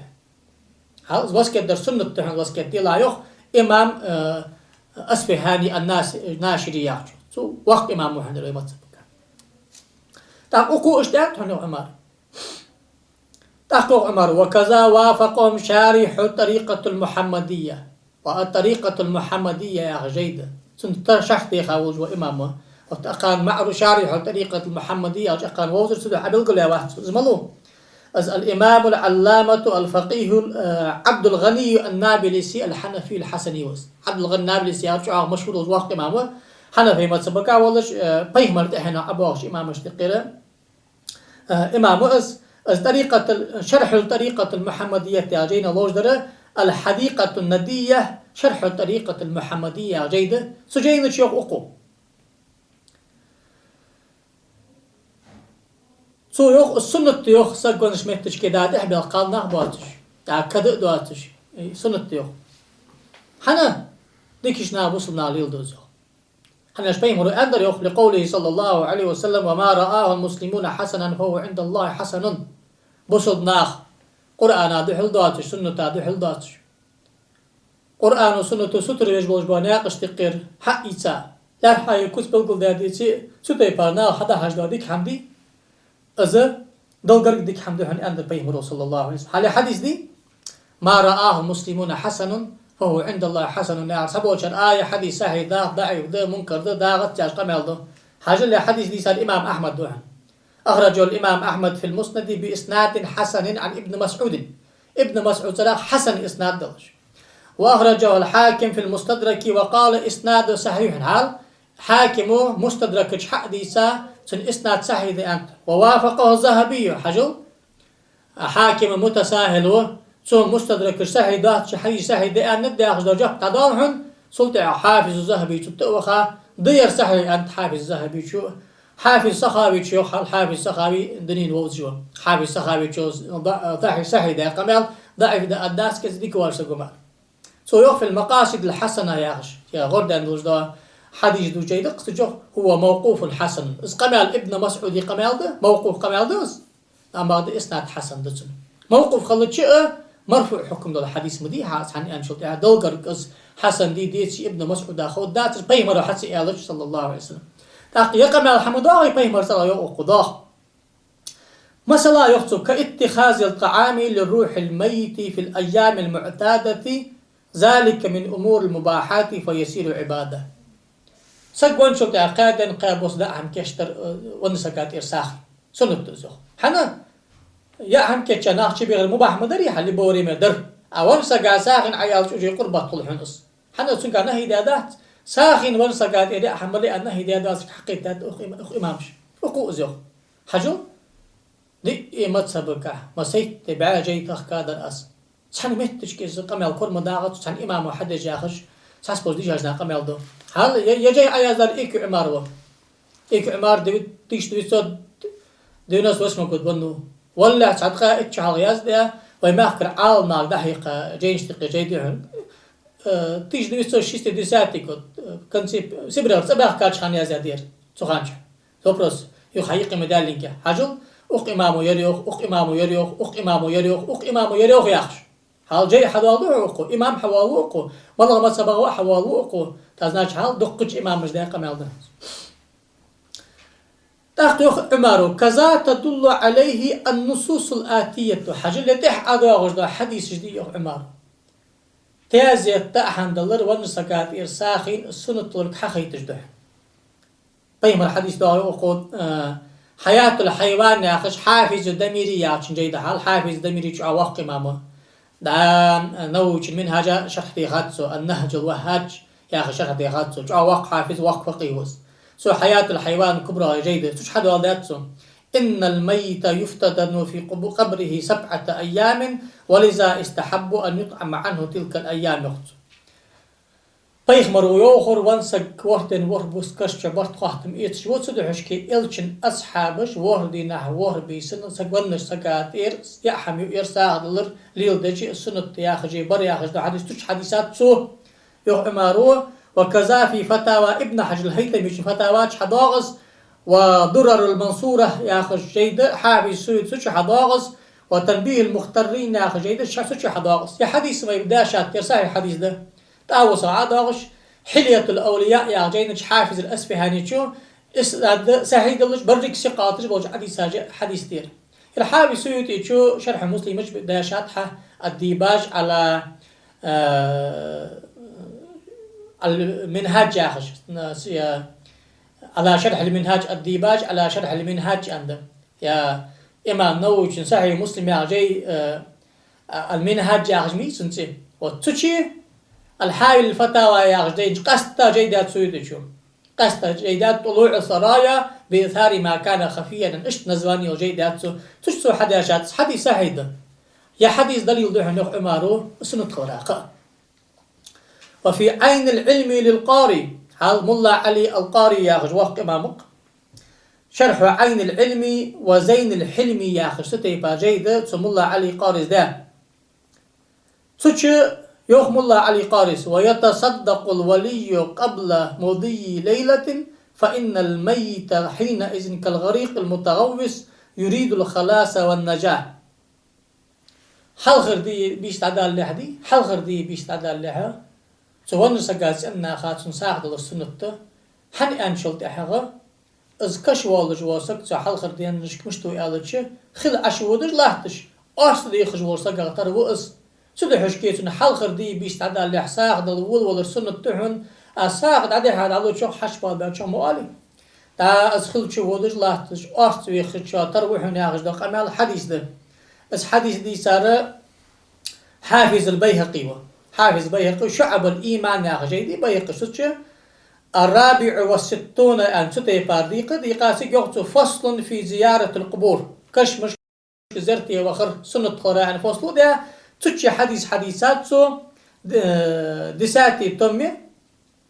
Хьал, васкет дар суннат да хьона, васкет делахь, йоах имам, э, АсфихӀани ан-Нас-, Нашири яхачо. Цу воккха имам ва хьона ер вай мазхӀабага. ТӀаккха укхо иштта аьннад хьона, йоах Ӏумара. ТӀаккха йоах Ӏумара: وكذا وافقهم شارح الطريقة المحمدية. Ва ат-ТӀарикъатул-Мухьаммадийя яха жай да. Цун тӀа шархь теха волаш ва имам ва. Вот акхарна маӀру-, шарихьу ат-ТӀарикъатул-Мухьаммадийя аьлча, акхарна вовзар цу духьа белгалваь вац. Из малув? Из ал-имамул-Ӏалламату ал-факъихьу, э, Ӏабдул-ГӀанийю ан-Набулси ал-Хьанафийю ал-Хьасани ва из. Ӏабдул-ГӀани Набулси яхар чӀоагӀа машхӀур волаш воккха имам ва. Хьанафий мазхӀабага волаш, э, пайхамара тӀехьенах ӀобоагӀача имамашта юкъера. Э, имам ва из, из тӀарикъатул-, шархьу ат-ТӀарикъатул-Мухьаммадийя яха жайна ловш дар, ал-Хьадикъатун-Надийя шархьу ат-ТӀарикъатул-Мухьаммадийя яха жай да, цу жайна чу йоах укхо. Цо йоах, из суннат да йоах, саг веннача метташка да тӀехьа белла кхалнах боацаш, тӀаккха када а доацаш, э, суннат да йоах. ХӀана? Дикача наха, бусалба наха леладу из йоах. ХӀана аьлча пайхамара аьннадар йоах, لقوله صلى الله عليه وسلم: وما رآه المسلمون حسنا فهو عند الله حسن. Бусалба наха Къуръана духьал доацаш, сунната духьал доацаш, Къуръано, суннато сутара веш болаш бола наькъаш тӀехьара хьаийца, лаьрххӀа е куц белгалдаь деце, цу тайпара наха хьадахьаш дола дика хӀама дий, из Далла гарга дика хӀама да хьона, аьннадар пайхамара, صلى الله عليه وسلم. Хьале хьадис дий: ما رآه المسلمون حسنا فهو عند الله حسن. Яхар, цхьаболчар: а, ер хьадис сахьихь дац, даӀиф да, мункар да, дагӀац яхаш къамаьл ду. Хьажал, ер хьадис дийцар имам Ахьмад ва хьона. أخرجه الإمام أحمد في المسند بإسناد حسن عن ابن مسعود. Ибн МасӀуда цӀерагӀа хьасан иснад долаш. وأخرجه الحاكم في المستدرك وقال إسناده صحيح. Хьал, Хьакима Мустадракача хьадийца, цун иснад сахьихь да аьннад. ووافقه الذهبي, хьажал, Хьаким мутасахьил ва, цо Мустадракача сахьихь доацача хьадис сахьихь да аьннад яхаш дола жоп дӀадоал хьона, цул тӀехьагӀа Хьафиз ЗахӀаби цу тӀа а ваха, да ер сахьихь аьннад Хьафиз ЗахӀабичо. Хьафиз Сахавичо йоах, хьал, Хьафиз Сахави дунен вовзаш ва. Хьафиз Сахавичо да-, сахьихь, сахьихь да къамаьл, даӀиф да аьннадац, кӀезига дика воацаш саг ва мара. Цо йоах في المقاصد الحسنة яхаш, е гӀор даьнна долаш да, Хьадис ду жайда-кх цу чу, هو موقوف حسن. Из къамаьл Ибн МасӀуда къамаьл да, мавкъуф къамаьл да из. Амма да иснад хьасан да цун. Мавкъуф хилча а, марфуӀ хьукам дола хьадис ма дий хьа, цхьан аьнначул тӀехьа, долгар из хьасан дий, деций Ибн МасӀуда ховргдацар, пайхамара хьа ца аьлча, صلى الله عليه وسلم. ТӀаккха ер къамаьл хӀама доагӀий, пайхамара цӀерагӀа йоах укхо, доагӀа. Масала, йоах цо, كاتخاذ الطعام لروح الميت في الأيام المعتادة، ذلك من أمور المباحات فيصير عبادة. Саг венначул тӀехьа кхаь ден, кхаь бус даа хӀама кийчдар, э, веннача сага тӀера сагӀийна. Суннат да из, йоах. ХӀана? Яа хӀама кийча нах чубехар мубахь ма дарий хьа, любое время дар. А веннача сага сагӀийна Ӏа аьлча, уже къурбат хул хьона из. ХӀана, цунга нахьи даьдац, сагӀийна веннача сага тӀера яа хӀама бале а нахьи даьдац, хьакхийттад укх има-, укх имамаша. Укхо из йоах. Хьажал, диъ мазхӀабагахь массайтта бӀаь жай тахкадар аз. Цхьан метташка из къамаьл кора ма дагӀа, цхьан имамо хьадеш яхаш, цхьацца боз дийшача наха къамаьл да. Хьал, е, е жай Ӏаяздар Икримат ва. Икримат девят-, тысяча девятьсот девяносто восьмом году веннав. Валлахь, цхьа ткъаь итт шу хьалха яздаь, вай мехкара Ӏаламнах дӀахьекха жайнаш тӀа кхы жай да хьона. Э, тысяча девятьсот шестидесятый год, э, конце, Сибрера цӀабаьхкача хана яздаьд ер, цу хана чу. Вопрос: юха хьа йикъи ма даьллинге. Хьажал, укх имамо ер йоах, укх имамо ер йоах, укх имамо ер йоах, укх имамо ер йоах яхаш. Хьал жай хьадоаладу хьона укхо, имам хьавоалаву укхо, малагӀа мазхӀабагӀа вар хьавоалаву укхо, тӀаккха, значит, хьал дуккхача имамаша даь къамаьл да. ТӀаккха йоах Ӏумара: كذا تدل عليه النصوص الآتية. Хьажал, ер тӀехьа ӀадоагӀаш дола хьадисаш дий, йоах Ӏумара. Таьзета даа хӀама далар веннача сага тӀера сагӀийна суннат долга хьахайташ да хьона. Пайхамара хьадис доагӀа укхо, э, Хьаятул-Хьайван яхаш, Хьафиз Дамири яхачун жай да хьал, Хьафиз Дамири чӀоагӀа воккха имам ва. Да, э, Нававийчун Минхьажа шархь дехад цо, Ан-Нахьжул-Ваххьадж яхаш шархь дехад цо, чӀоагӀа воккха хьафиз, воккха факъихӀ ва из. Цо Хьаятул-Хьайван Кубра жай да, цу чу хьадоаладаьд цо: إن الميت يفتتن في قب-، قبره سبعة أيام، ولذا يستحب أن يطعم عنه تلك الأيام, йоах цо. Пайхамара йоахар, веннача саг ворхӀ ден, ворхӀ бус каш чу барт-хоаттам эцаш ва, цудухьа шке Элчан асхьабаш ворхӀ дийнахьа, ворхӀ бийсан саг веннача сага тӀера яа хӀама юар, сагӀа далар леладеча суннат да яхаш, бар яхаш да хьадис, цу чу хьадийцад цо, йоах Ӏумара. وكذا في فتاوى, Ибн Хьажар аль-ХӀайтамечун фатава чу хьадоагӀа из, والدرر المنثورة яхаш жай да, Хьафиз Суюти, цу чу хьадоагӀа из, وتنبيه المغترين яхаш жай да, ша цу чу хьадоагӀа из. Ер хьадис вай дешад, ер сахьихь хьадис да. ТӀавусах ӀодоагӀаш, Хьильятул-Авлия яхача жайна чу Хьафиз аль-АсфахӀанечо, иснад сахьихь долаш, берригаш сикъаташ болча хьадисаша хьадис да ер. Ер Хьафиз Суютечо Шархь Муслима чу дешад хьа, الديباج على, э, المنهاج яхаш, на, с-, я, على شرح المنهاج, الديباج على شرح المنهاج аьнна да. Я имам Нававийчун Сахьихь Муслим яхача жай, э, а, аль-Минхьадж яхаш ма йий цун цӀи. Вот цу чу, الحاوي للفتاوى яхача жайна чу, къаьстта жай даьд Суютечо. Къаьстта жай даьд, طلوع الثريا بإيثار ما كان خفيا, иштта названи йола жай даьд цо. Цу чу цо хьадешад, хьадис сахьихь да. Ер хьадис далил да хьона, йоах Ӏумара, суннат хилара кхы а. وفي عين العلم للقاري, хьал, Мулла Ӏали аль-Къари яхаш воккха имам ва-кх. Шархь Ӏайн аль-Ӏилми ва Зайн аль-Хьилми яхаш цу тайпара жай да цу Мулла Ӏали Къарис даь. Цу чу йоах Мулла Ӏали Къарис: ويتصدق الولي قبل مضي ليلة، فإن الميت حينئذ كالغريق المتغوص يريد الخلاص والنجاة. Хьалхара ди бийса дӀадалалехь дий, хьалхара ди бийса дӀадалалехь, цу веннача сага цӀеннаха цунна сагӀа далар суннат да, хӀана аьнначул тӀехьагӀа, из каша воаллаш вола саг цу хьалхара денашка мишта ва аьлча, хила Ӏаш водаш латташ, орц дехаш волча сагах тара ва из. Цудухьа шке цунна хьалхара ди бийса дӀадалалехь сагӀа дала волавалар суннат да хьона, а сагӀа дӀадихьа дӀалучох, хьачубоалабаьлчох ма оалий. ТӀаккха из хила чу водаш латташ, орц вехачох тара ва хьона яхаш дола къамаьл хьадис да. Из хьадис дийцар Хьафиз аль-Байхьакъи ва. Хьафиз Байхьакъи, «ШуӀаб аль-Иман» яхаш жай дий Байхьакъи, цу чу «الرابع والستون» аьнна цу тайпара дийкъа, дийкъа цига йоах цо: «فصل في زيارة القبور». Кашамашка зерате вахар суннат хилара аьнна фасл даь, цу чу хьадис хьадийцад цо, д-, десятый томе,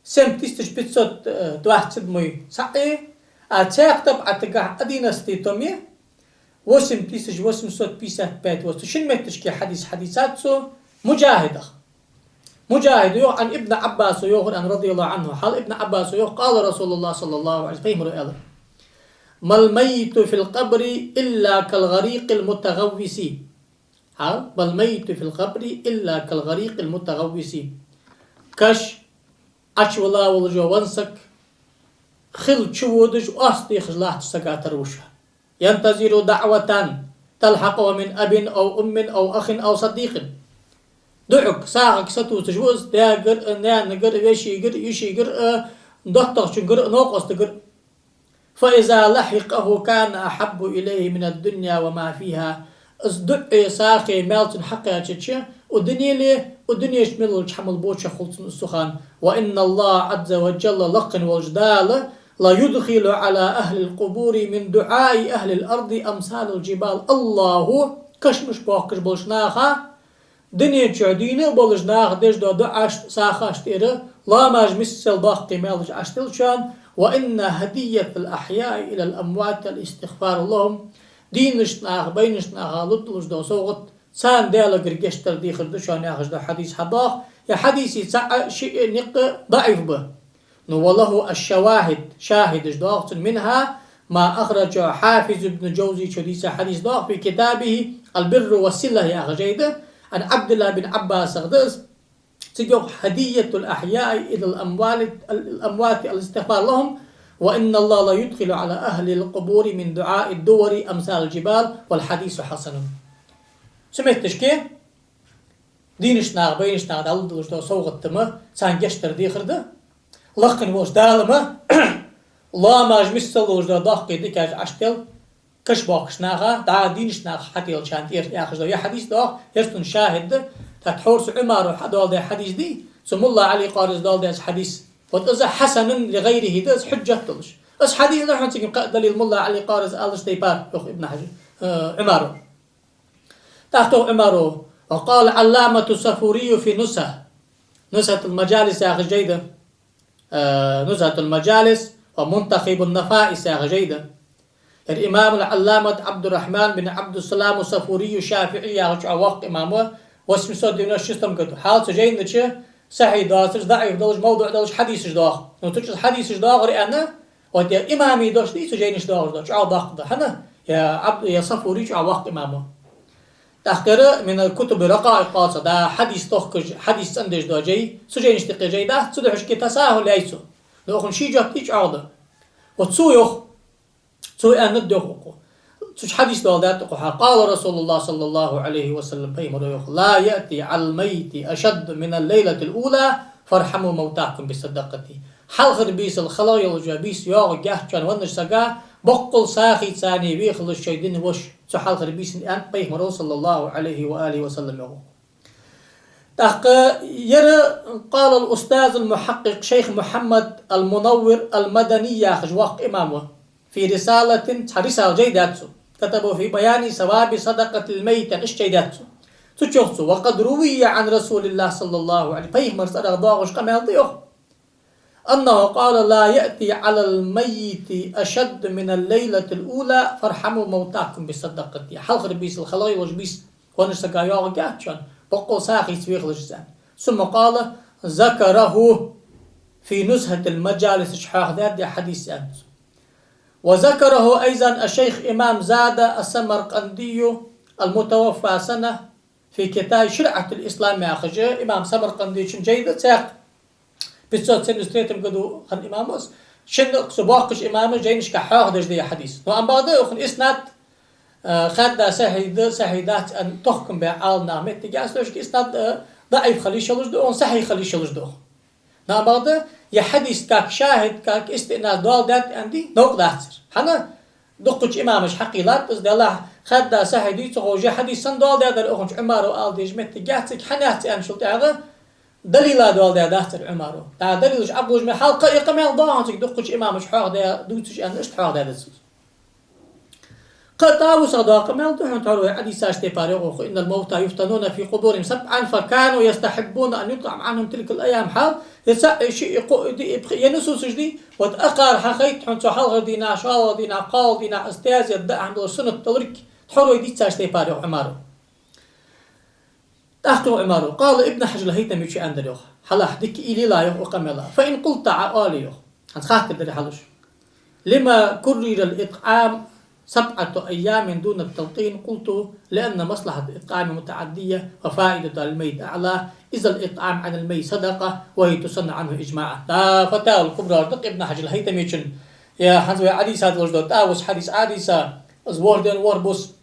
семь тысяч пятьсот двадцать седьмой сахьихь, а цхьаькха тӀабӀатагахь одиннадцатый томе, восемь тысяч восемьсот пятьдесят пять, вот цу шин метташка хьадис хьадийцад цо Муджахьидах. Муджахида йоах, عن ابن عباس йоах, عن رضي الله عنه, хьал Ибн Ӏаббаса йоах, قال رسول الله صلى الله عليه وسلم, пайхамара аьлар: ما الميت في القبر إلا كالغريق المتغوص. Хьал, ما الميت في القبر إلا كالغريق المتغوص. Каш Ӏочувилла волаш вола саг хил чу водаш, оаста дехаш латтача сага тара ва шоана. ينتظر دعوة تلحقه من أب أو أم أو أخ أو صديق. ДуӀаг, сагӀага сатувсаш ва из даьгара а, наьнагара а, вешийгара а, йишийгара а, доттагӀчунгара а, новкъостагара а. فإذا لحقه كان أحب إليه من الدنيا وما فيها. Из дуӀеи сагӀеи маьл цунна хьакхаьчача, укх дунен, укх дунен чу мел долча хӀамал боча хул цунна из цу хана. وإن الله عز وجل, лакхе волча Дала, ليدخل على أهل القبور من دعاء أهل الأرض أمثال الجبال. АллахӀа кашамаш боаккхаш болча наха, дунен чу дийна а болаш, наха деш дола дуӀаш, сагӀаш тӀера ламаз миссел доккхий маьлаш Ӏочуделча, وإن هدية الأحياء إلى الأموات الاستغفار لهم. Дийнаш наха, байнаш наха лургдолаш дола совгӀат царна Даьлагара гешт дар дехар да шоана, яхаш дола хьадис хьадоагӀа. Ер хьадисий цаӀ, шиъ, никъ даӀиф ба. Ну, وله الشواهد, шахӀидаш доагӀа цун, منها ما أخرجه الحافظ ابن الجوزي, цо дийца хьадис доагӀа, في كتابه البر والصلة яхача жайна, عن عبد الله بن عباس да из, цига йоах: هدية الأحياء إلى الأموال، الأموات الاستغفار لهم، وإن الله ليدخل على أهل القبور من دعاء الدور أمثال الجبال، والحديث حسن. Цу метташка дийнаш наха, байнаш наха дӀалургдолаш дола совгӀат-м царна гешт дар дехар да. Лакхе волча Дала-м ламаз миссел долаш дола доккхий дикаш Ӏочудел каш боаккхаш наха, дӀа дийнаш наха хьателчарна тӀера, яхаш дола ер хьадис доагӀа, ер цун шахӀид да. ТӀаккха тхьовра цу Ӏумара хьадоаладаь хьадис дий, цу Мулла Ӏали Къариза доаладаь хьадис. Вот из хьасанун ли гӀайрихӀи да, из хьужжат долаш. Из хьадис да хьона цига кхы а далил, Мулла Ӏали Къариза аьлча тайпара, йоах Ибн Хьажар, э, Ӏумара. ТӀаккха йоах Ӏумара: وقال العلامة الصفوري في النزهة. Нузхьатул-Мажалис яхаш жай да. Э, Нузхьатул-Мажалис ва Мунтахабун-Нафаис яхаш жай да. Ер имамул-Ӏалламат Ӏабдуррахьман бин Ӏабдуссалам ас-Сафури аш-ШафиӀи яхача чӀоагӀа воккха имам ва, восемьсот девяносто шестом году. Хьал цу жайна чу сахьихь доацаш, даӀиф долаш, мавдуӀ долаш хьадисаш доагӀа. Ну, цу чу хьадисаш доагӀар аьнна, вот ер имамий дош дий цу жайна чу доагӀаш дола, чӀоагӀа доккха да. ХӀана? Ер Ӏабд-, ер Сафури чӀоагӀа воккха имам ва. ТӀаккха ер «Минал кутуби ракаикъ» оал цох, да, хьадис тохкаш, хьадис цӀендеш дола жай, цу жайна чу тӀакхе жай дац, цу духьашка тасахьул яьй цо. Но укхун ший жоп дий чӀоагӀа да. Вот цо йоах, цо аьннад йоах укхо. Цу чу хьадис доаладаьд укхо хьа: قال رسول الله صلى الله عليه وسلم, пайхамара йоах: لا يأتي على الميت أشد من الليلة الأولى فارحموا موتاكم بالصدقة. Хьалхара бийсал халагӀа йолаш йола бийса йоагӀаргьяц шоана веннача сага, боккъал сагӀийца вехалаш шоай дина вош цу хьалхара бийсан, аьннад пайхамара, صلى الله عليه وآله وسلم, йоах. ТӀаккха ер قال الأستاذ المحقق شيخ محمد المنور المدني яхаш воккха имам ва. في رسالة, цхьа рисала жай даьд цо. كتبه في بيان ثواب صدقة الميت, иштта жай даьд цо. Цу чу йоах цо: وقد روي عن رسول الله صلى الله عليه, пайхамара цӀерагӀа доагӀаш къамаьл да йоах. أنه قال: لا يأتي على الميت أشد من الليلة الأولى فارحموا موتاكم بالصدقة. Хьалхара бийсал халагӀа йолаш бийса веннача сага йоагӀаргьяц шоана, боккъал сагӀийца вехалаш из, аьнна. ثم قال: ذكره في نزهة المجالس, чу хьоахадаьд ер хьадис, аьннад цо. وذكره أيضا الشيخ إمام زاد السمرقندي المتوفى سنة في كتاب شرعة الإسلام яхача имам Самаркъандийчун жай да цхьаькха. Пятьсот семьдесят третьем году хинна имам ва из. Шин цу боккхача имама жайнашка хьоахадеш да ер хьадис. Но амма бакъда укхун иснад, э, хадда сахьихь да, сахьихь дац аьнна тохкам баь Ӏаламнаха моттиг яц, тошка иснад, э, даӀиф хила йиш йолаш да, укхун сахьихь хила йиш йолаш да. Но амма бакъда ер хьадис как шахӀид, как истиънас доаладаьд аьнна дий, новкъа дацар. ХӀана? Дуккхача имамаша хьакхийллад из, делахь хадда сахьихь дий ца ховш, ер хьадис санна доаладаьдар укхун чу Ӏумара ала дезаш моттиг яц цига, хӀана яц аьнначул тӀехьагӀа, далила доаладаь дацар Ӏумара. ДӀа далилаш Ӏобужа мел хьалха а, кхы а къамаьл доагӀа хьона цига дуккхача имамаша хьоахадаь дувцаш аьнна, иштта хьоахадаьд из. Кхы а ТӀавусах доагӀа къамаьл да хьона, тхьовра вай Ӏодийцача тайпара йоах укхо: إن الموتى يفتنون في قبورهم سبعا فكانوا يستحبون أن يطعم عنهم تلك الأيام. Хьал, ер цаӀ, ер шиъ, ер кхоъ, ер диъ, ер пхиъ, ер нусусаш дий, вот акхар хьахайт хьона цу хьалхарча дийнахьа, шоллагӀча дийнахьа, кхоалагӀча дийнахьа, из тезет даа хӀама долаш суннат долга, тхьовра вай дийцача тайпара йоах Ӏумара. ТӀаккха йоах Ӏумара: قال ابن حجر الهيثمي, чу аьннадар йоах. Хьалха дика уйла йилла йоах укх къамаьла. فإن قلت, Ӏа оале йоах. ХӀанз хаттар дар хьалуш. لم كرر الإطعام سبعة أيام دون التلقين؟ قلت: لأن مصلحة الإطعام متعدية وفائدة الميت أعلى، إذا الإطعام عن الميت صدقة وهي تسن عنه إجماعا. Да, Фатавал Кубра да-кх Ибн Хьаджар ал-ХӀайтамечун. Е хӀанз вай Ӏодийша долаш да, ТӀавус хьадис Ӏодийша, из ворхӀ ден ворхӀ бус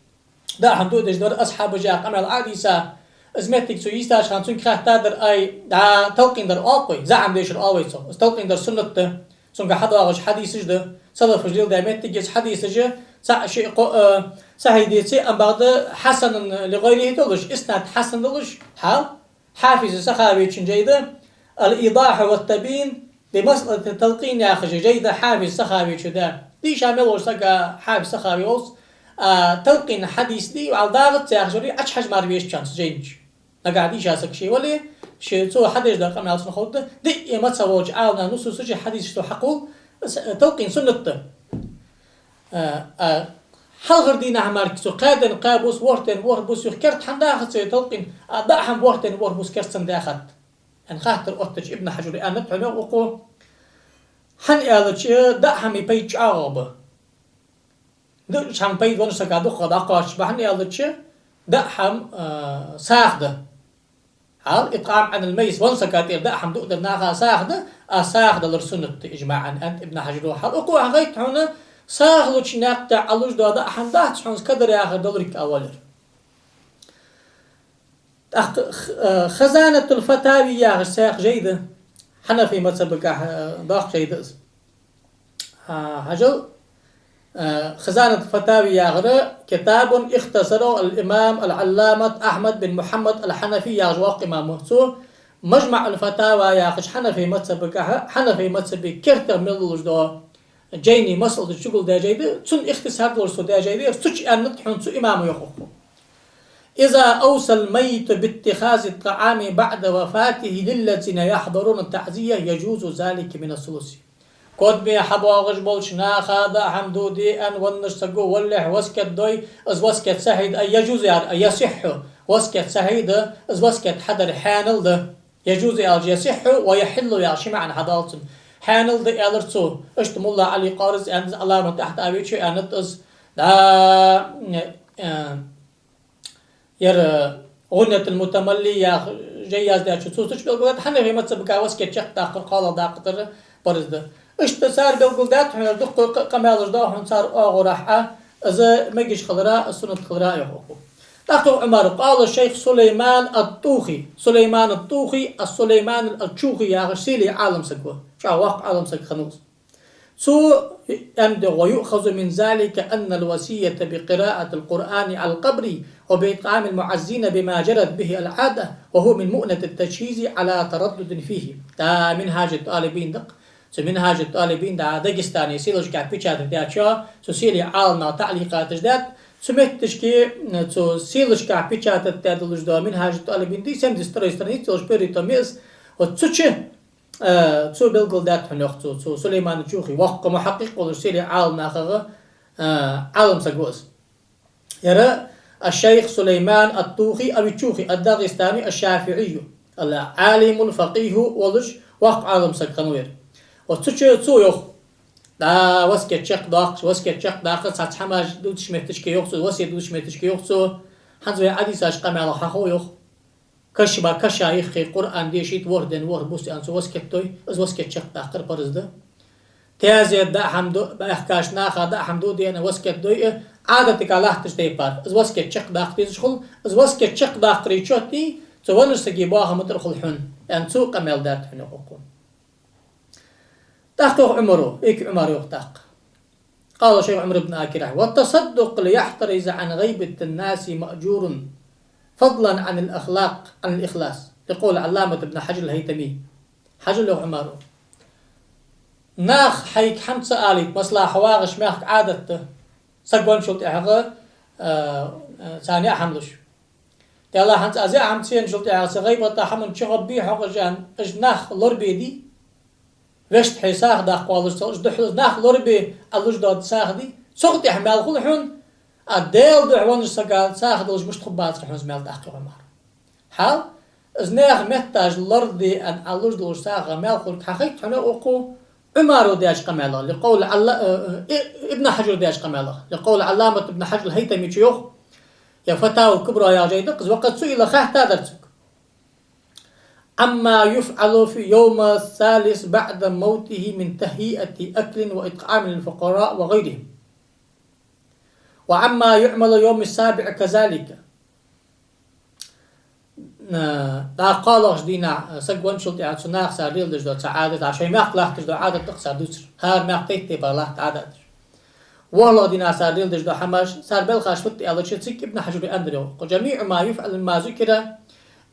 даа хӀама дуадеш дар асхьабаша къамаьл Ӏодийша, из моттиг цо йистача хана цунга хаьттадар: ай, да, талкъин дар оал-кх вай, заӀам дешар оал вай цох. Из талкъин дар суннат да, цунга хьадоагӀаш хьадисаш да, салафаша леладаь моттиг я из хьадисаш, цаӀ, шиъ, кхоъ, э, сахьихь деце, ам бакъда хьасанун ли гӀайрихӀи долаш, иснад хьасан долаш, хьал, Хьафиз Сахавечун жай да, الإيضاح والتبيين بمسألة التلقين яхаш жай да Хьафиз Сахавечо даь. Дийша мел волча сага Хьафиз Сахави волча, а, талкъин хьадис дий, вӀалла дагӀац яхаш вар, Ӏочухьажа мара везача цу жайна чу. Нагахь дийша саг ше вале, ше цо хьадеш да къамаьл цунна ховргда, диъ мазхӀаб волча Ӏаламнаха нусусаш, хьадисаш цо хьакхувл, с-, талкъин суннат да. А, а, хьалхара дийнахьа мара цу кхаь ден кхаь бус, ворхӀ ден ворхӀ бус юха керта хӀана дахац вай талкъин, а даа хӀама ворхӀ ден ворхӀ бус керта санна даьхад? Аьнна хаттар оттача Ибн Хьаджара аьннад хьона укхо: хӀана аьлча даа хӀаман пайда чӀоагӀагӀа ба. Даа хӀаман пайда веннача сага дукхагӀа дӀакхоачаш ба, хӀана аьлча даа хӀама, а, сагӀа да. Хьал, إطعام عن الميت, веннача сага тӀера даа хӀама дуадар наха сагӀа да, а сагӀа далар суннат да, иджмаӀан, аьннад Ибн Хьаджара. Хьал, укхо хьагойтад хьона, сагӀа луча наькъ тӀа Ӏалуш дола даа хӀама дац хьона кадар яхар далург а валар. ТӀаккха х-, э, Хазанатул Фатави яхаш цхьа жай да, хьанафий мазхӀабагахьа, э, доккха жай да из. А, хьажал, а, Хазанат Фатави яхар كتاب اختصره الإمام العلامة أحمد بن محمد الحنفي яхаш воккха имам ва. Цо Мажмаъул Фатава яхаш хьанафий мазхӀабагахьа, хьанафий мазхӀаба кертах мел долаш дола жайний масъалаш чугулдаь жай да, цун ихтисар долаш цо даь жай да, цу чу аьннад хьона цу имама йоах укхо: إذا أوصى الميت باتخاذ الطعام بعد وفاته للذين يحضرون التعزية يجوز ذلك من الثلث. Кодаме хьабоагӀаш болча наха даа хӀама дуаде аьнна веннача саго валалехь васкет дой, из васкет сахьихь да, يجوز яхар, يصح, васкет сахьихь да, из васкет хьадар хьаьнал да. يجوز аьлча يصح ويحل яха ши маӀан хьадоал цун. Хьаьнал да аьлар цо. Иштта мулла Ӏали Къариза аьннад из, Ӏалламат ТӀахьтӀавечо аьннад из. Да, э, Ер, э, ГӀуннатул Мутамалли яха жай яздаьчо цо цу чу белгалдаьд, хьанафий мазхӀабагахьа васкет чакхдаккхар кхоалагӀа дакъа тӀара парз да. Иштта цар белгалдаьд хьона, дукха къа-, къамаьлаш да хьона цар оагӀорахьа, из мегаш хилара, из суннат хилара йоах укхо. ТӀаккха йоах Ӏумара: قال الشيخ سليمان الطوخي. Сулайман ат-ТӀухи, ас-Сулайман ал-Чухи яхаш селий Ӏаламсаг ва. ЧӀоагӀа воккха Ӏаламсаг хиннав из. Цо аьннад: ويؤخذ من ذلك أن الوصية بقراءة القرآن على القبر وبإطعام المعزين بما جرت به العادة، وهو من مؤنة التجهيز على تردد فيه. Да, МинхӀажут-ТӀалибин да-кх. Цу МинхӀажут-ТӀалибин да, Дагестане сийлашкахьа печатать даьчоа, цу селий Ӏаламнаха таӀликъаташ даьд. Цу моттигашка, цу сийлашкахьа печатать даь долаш дола МинхӀажут-ТӀалибин да, семьдесят второй страница йолаш первый том я из. Вот цу чу Э, цо белгалдаьд хьона йоах цо, цу Сулайман ат-Чухи, воккха мухьаккъикъ волаш селий Ӏаламнахах, э, Ӏаламсаг ва из. Ер الشيخ سليمان الطوخي أو التشوخي الداغستاني الشافعي العالم الفقيه волаш воккха Ӏаламсаг хиннав ер. Вот цу чу цо йоах: да, васкет чакхдоаккхаш, васкет чакхдаккха цхьацца хӀамаш дувцача моттигашка йоах цо, васкет дувцача моттигашка йоах цо, хӀанз вай Ӏодийшача къамаьлах хьахов йоах. Каша ба, каша йиххе, Къуръан дешийта, ворхӀ ден ворхӀ бус аьнна цо васкет дой, из васкет чакхдаккхар парз да. Таьзета даа хӀама ду-, баьхкача наха даа хӀама дуаде аьнна васкет дой, э, Ӏадатага латташ тайпара, из васкет чакхдаккха дезаш хул, из васкет чакхдаккхара чоттий, цу веннача сага боахама тӀара хул хьона, аьнна цо къамаьл даьд хьона укхо. ТӀаккха йоах Ӏумара, икк Ӏумара йоах тӀаккха. قال الشيخ عمرو بن آكرة: والتصدق ليحترز عن غيبة الناس مأجور، فضلا عن الأخلاق، عن الإخلاص، لقول العلامة ابن حجر الهيتمي. Хьажал, йоах Ӏумара. Наха хьайга хӀама ца алийта, масала, хьо вагӀаш мехка Ӏадат да, саг венначул тӀехьагӀа, а, а, царна яа хӀама луш. Делахь хӀанз аз яа хӀама ца енначул тӀехьагӀа, са гӀийбата хӀаман чу гӀоргбий хьо, хьажа, уж нах лорабе дий? Вешта хье сагӀа даккха воаллаш ца хулаш, духьалаш нах лорабе Ӏа луш дола сагӀа дий? Цох тӀехьа маьл хул хьона, а Даьла духьа веннача сага сагӀа далаш мишта хургбацар хьона из маьл, тӀаккха йоах Ӏумара. Хьал, из наьха метташ лораде аьнна Ӏалуш долаш сагӀа маьл хург хьахайт хьона укхо Ӏумара даьча къамаьлах, لقول علا-, э, э, Ибн Хьаджара даьча къамаьлах, لقول العلامة ابن حجر الهيثمي чу йоах, е Фатава Кубра яхача жайна тӀа, из وقد سئل хаьттадар цунга. عما يفعل في يوم الثالث بعد موته من تهيئة أكل وإطعام للفقراء وغيرهم. وعما يعمل يوم السابع كذلك. На, дӀа кхоалагӀча дийнахьа саг венначул тӀехьагӀа цу наха цар леладеш дола цхьа Ӏадат, а шоай мехка латташ дола Ӏадат да-кх цар дувцар. ХӀара мехка тайп-тайпара латт Ӏадаташ. ВорхӀлагӀа дийнахьа цар леладеш дола хӀамаш, цар белхаш фуд аьлча, цига Ибн Хьаджара аьннадар йоах: جميع ما يفعل مما ذكر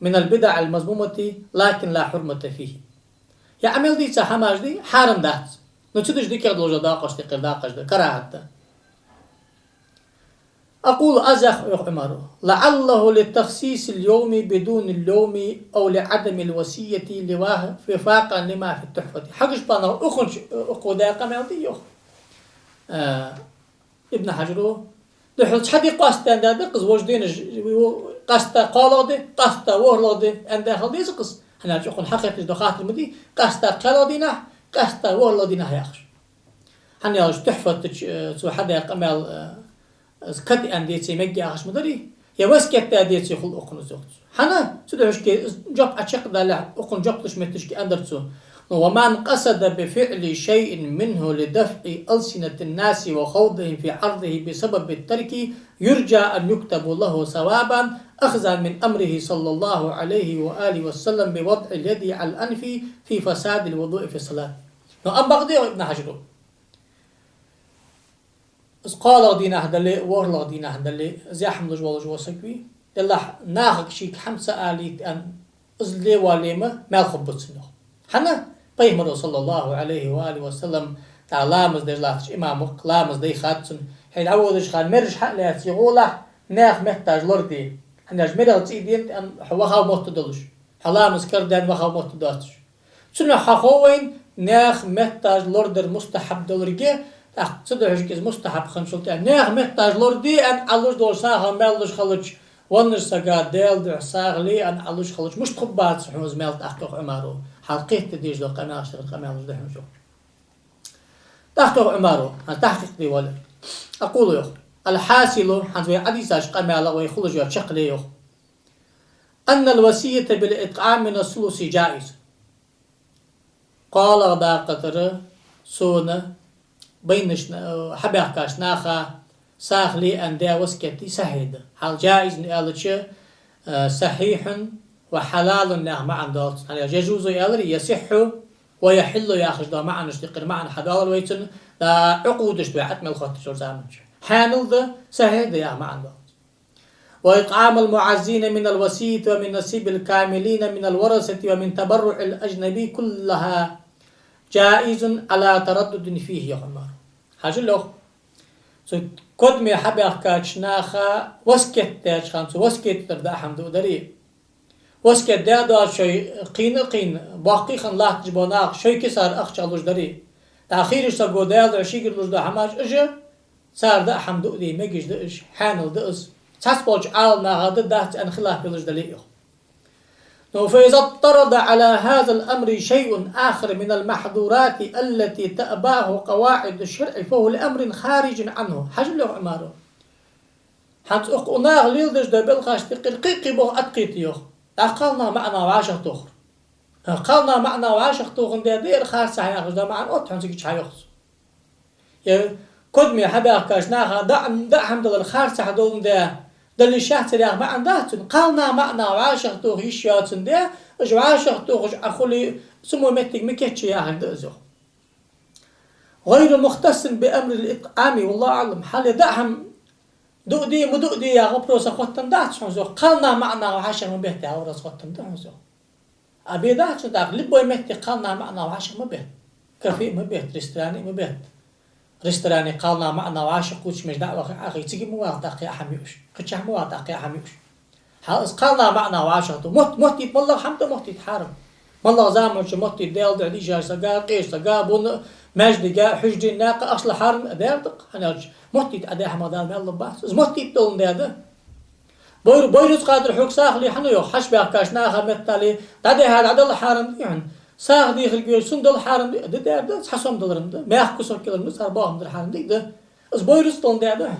من البدع المذمومة لكن لا حرمة فيه. Е Ӏамал дийца хӀамаш дий, хьарам дац. Ну, цу деш дикагӀа долаш дола дакъош тӀехьара дакъаш да, карахӀат да. أقول, аз йоах, йоах Ӏумара: لعله لتخصيص اليوم بدون اللوم أو لعدم الوصية لوا-، وفاقا لما في التحفة. Хьагуш бана укхунча, укхо даь къамаьл дий йоах, э, Ибн Хьаджара. Духхьал цхьа ди къоастадаь да-кх из, вож дийнаш, къаьстта кхоалагӀа ди, къаьстта ворхӀлагӀа ди аьнна хила деза-кх из. ХӀана аьлча укхунна хьахеташ дола хаттар ма дий, къаьстта кхоалагӀа дийнахьа, къаьстта ворхӀлагӀа дийнахьа яхаш. ХӀана аьлча Тухьфата чу, э, цо хьадаь къамаьл, э, из кад аьнна деце мег яхаш ма дарий, е васкет даь деце хул укхунна из, йоах цо. ХӀана? Цудухьа шке из жоп Ӏочакхдалалехь, укхунна жоп луш моттигашка аьннадар цо: ومن قصد بفعل شيء منه لدفع ألسنة الناس وخوضهم في عرضه بسبب الترك يرجى أن يكتب له ثوابا أخذا من أمره صلى الله عليه وآله وسلم بوضع اليد على الأنف في فساد الوضوء في الصلاة. Ну, ам бакъда, йоах Ибн Хьаджара, из кхоалагӀа дийнахьа дале, ворхӀлагӀа дийнахьа дале, из яа хӀама луш волаш вола саг вий, деллахь, нахага шийга хӀама ца алийта аьнна, из ле вале ма маьл хургба цунна, йоах. ХӀана? Пайхамара, صلى الله عليه وآله وسلم, тӀаккха ламаз деш латтача имама ламаз дай хатта цунна: хьо дӀаводача хана мераш хьа а лаьца, гӀолахь наьха метташ лораде. ХӀана аьлча мерах цӀий денад аьнна, хьо вахав мотт долаш, хьо ламаз карадаьнна вахав мотт доацаш. Цунах хьахов вайна наьха метташ лорадар мустахьаб долга, тӀаккха цудухьа шке из мустахьаб хинначул тӀехьагӀа наьха метташ лораде аьнна Ӏалуш долаш сагӀа маьл луш хилча, веннача сага Даьла духьа сагӀа ле аьнна Ӏалуш хилча, мишта хургбац хьона из маьл тӀаккха, йоах Ӏумара. Хьал кхетаде дезаш дола къамаьлаш тӀехьа къамаьлаш да хьона, йоах. ТӀаккха, йоах Ӏумара, хӀанз тахькъикъ де воаллар. أقول, йоах: الحاصل, хӀанз вай Ӏодийцача къамаьлах вай хулаш йола чаккхе, йоах: أن الوصية بالإطعام من الثلث جائز. КхоалагӀа дакъа тӀара сона байнача, э, хьабаьхкача наха сагӀа ле аьнна даь васкет дий, сахьихь да. Хьал جائز аьлча, э, صحيح وحلال яха маӀан долаш. ХӀана аьлча يجوز аьлар, يصح ويحل яхаш дола маӀанаш тӀехьара маӀан хьадоалар вай цунна, да, Ӏукъудашта вай Ӏад мел хоттача заман чу. Хьанал да, сахьихь да яха маӀан долаш. وإطعام المعزين من الوصية ومن نصيب الكاملين من الورثة ومن تبرع الأجنبي كلها جائز على تردد فيه, йоах Ӏумара. Хьажал, йоах, цу кодаме хьабаьхкача наха васкет даьча хана цу васкета тӀара даа хӀама дуадари. Васкет даь доацаш шоай кхийна а кхийна, боккхий хинна латташ бола нах шоай кисара ахча луш дари. ТӀаккха хийрача саго Даьла духьа шийгара луш дола хӀамаш, уж цар даа хӀама дуаде мегаш да уж, хьанал да из. Цхьаболча Ӏаламнаха да, дац аьнна хилаф йолаш дале а, йоах. Но فإذا اضطرد على هذا الأمر شيء آخر من المحظورات التي تأباه قواعد الشرع فهو لأمر خارج عنه. Хьажал, йоах Ӏумара. ХӀанз укх наха леладеш дола белхаш тӀехьара кхы-кхы боху атхийта, йоах. ТӀаккха кхалнаха маӀан вӀашагӀтохар. Кхалнаха маӀан вӀашагӀтохандаь да ер харцахьа яхаш дола маӀан отт хьона цига чу хьайоах цо. Е кодаме хьабаьхкача наха даа, даа хӀама далар харцахьа доландаь, дала йиш яц ер яха маӀан дац цун. Кхалнаха маӀан вӀашагӀтоха йиш йоацандаь, уж вӀашагӀтохаш Ӏа хуле, цу мо моттиг ма кийчъе яхар да из, йоах. غير مختص بأمر الإطعام، والله أعلم. Хьал е даа хӀама дуаде, ма дуаде яха вопрос хоттаденна дац хьона из, йоах. Кхалнаха маӀан вӀашагӀ ма бетта яха вопрос хоттаденна да хьона из, йоах. А бе дац хьона тӀаккха, любой метте кхалнаха маӀан вӀашагӀ ма бетта. Кафе а ма бетта, ресторане а ма бетта. Ресторане кхалнаха маӀан вӀашагӀ кхувсаш меш даа а ваха, Ӏохайна цига ма вагӀа тӀаккха яа хӀама юаш. Кхычахьа ма вагӀа тӀаккха яа хӀама юаш. Хьал из кхалнаха маӀан вӀашагӀ ду. Мотт-, моттийта, моллагӀа хӀама да моттийта хьарам. МоллагӀа заман чу моттийта Даьла духьа дийшача сага, къеча сага, бунна, маьждига, хьужаре, наькъа, ахча лахь хьарам а даьр да-кх, хӀана аьлча моттийта Ӏа даь хӀамах Дала маьл лургбац. Из моттийта доландаь да. Бойр-, Бойрузкъа тӀара хьога сагӀа ле хьона йоах, хьаьший баьхкача наха меттел, дӀадехьа дӀадала хьарам дий хьона? СагӀа дехар гойр, цунна дала хьарам дий? Ди дер да, цхьа сом далар ма да, мехка кусок килар ма да, цар бахам дар хьарам дий да. Из Бойрузкъа тӀа дер да хьона.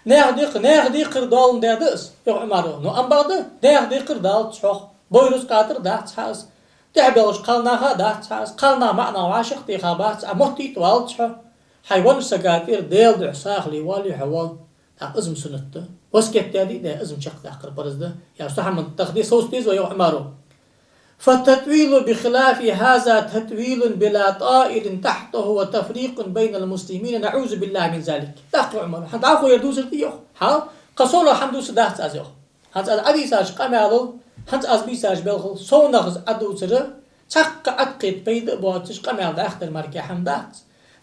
Наьха декхар, наьха декхар долаш дер да из, йоах Ӏумара. Ну, ам бакъда, наьха декхар далац хьох. Бойрузкъа тӀара дац хьа из. ТӀехьа баьхача кхалнаха дац хьа из. Кхалнах маӀа нах вӀашагӀтеха бац, Ӏа моттийта валац хьо. Хьай веннача сага тӀера Даьла духьа сагӀа ле воалле хьо, воал. ТӀаккха из-м суннат да. Васкет даьдий, из-м чакхдаккхар парз да. Я су хьаман тахди совцаде деза вай, йоах Ӏумара. فالتطويل بخلاف هذا تطويل بلا طائل تحته وتفريق بين المسلمين، نعوذ بالله من ذلك. ТӀаккха Ӏумара: хӀанз дӀахо ер дувцар дий йоах? Хьал, кхы совнагӀа хӀама дувцаргдац аз йоах. ХӀанз аз Ӏодийцача къамаьлал, хӀанз аз бийцача белхал совнагӀа из Ӏодувцар, цхьаккха Ӏаткхета пайда а боацаш, къамаьл дӀаьхдар мара кхы хӀама дац.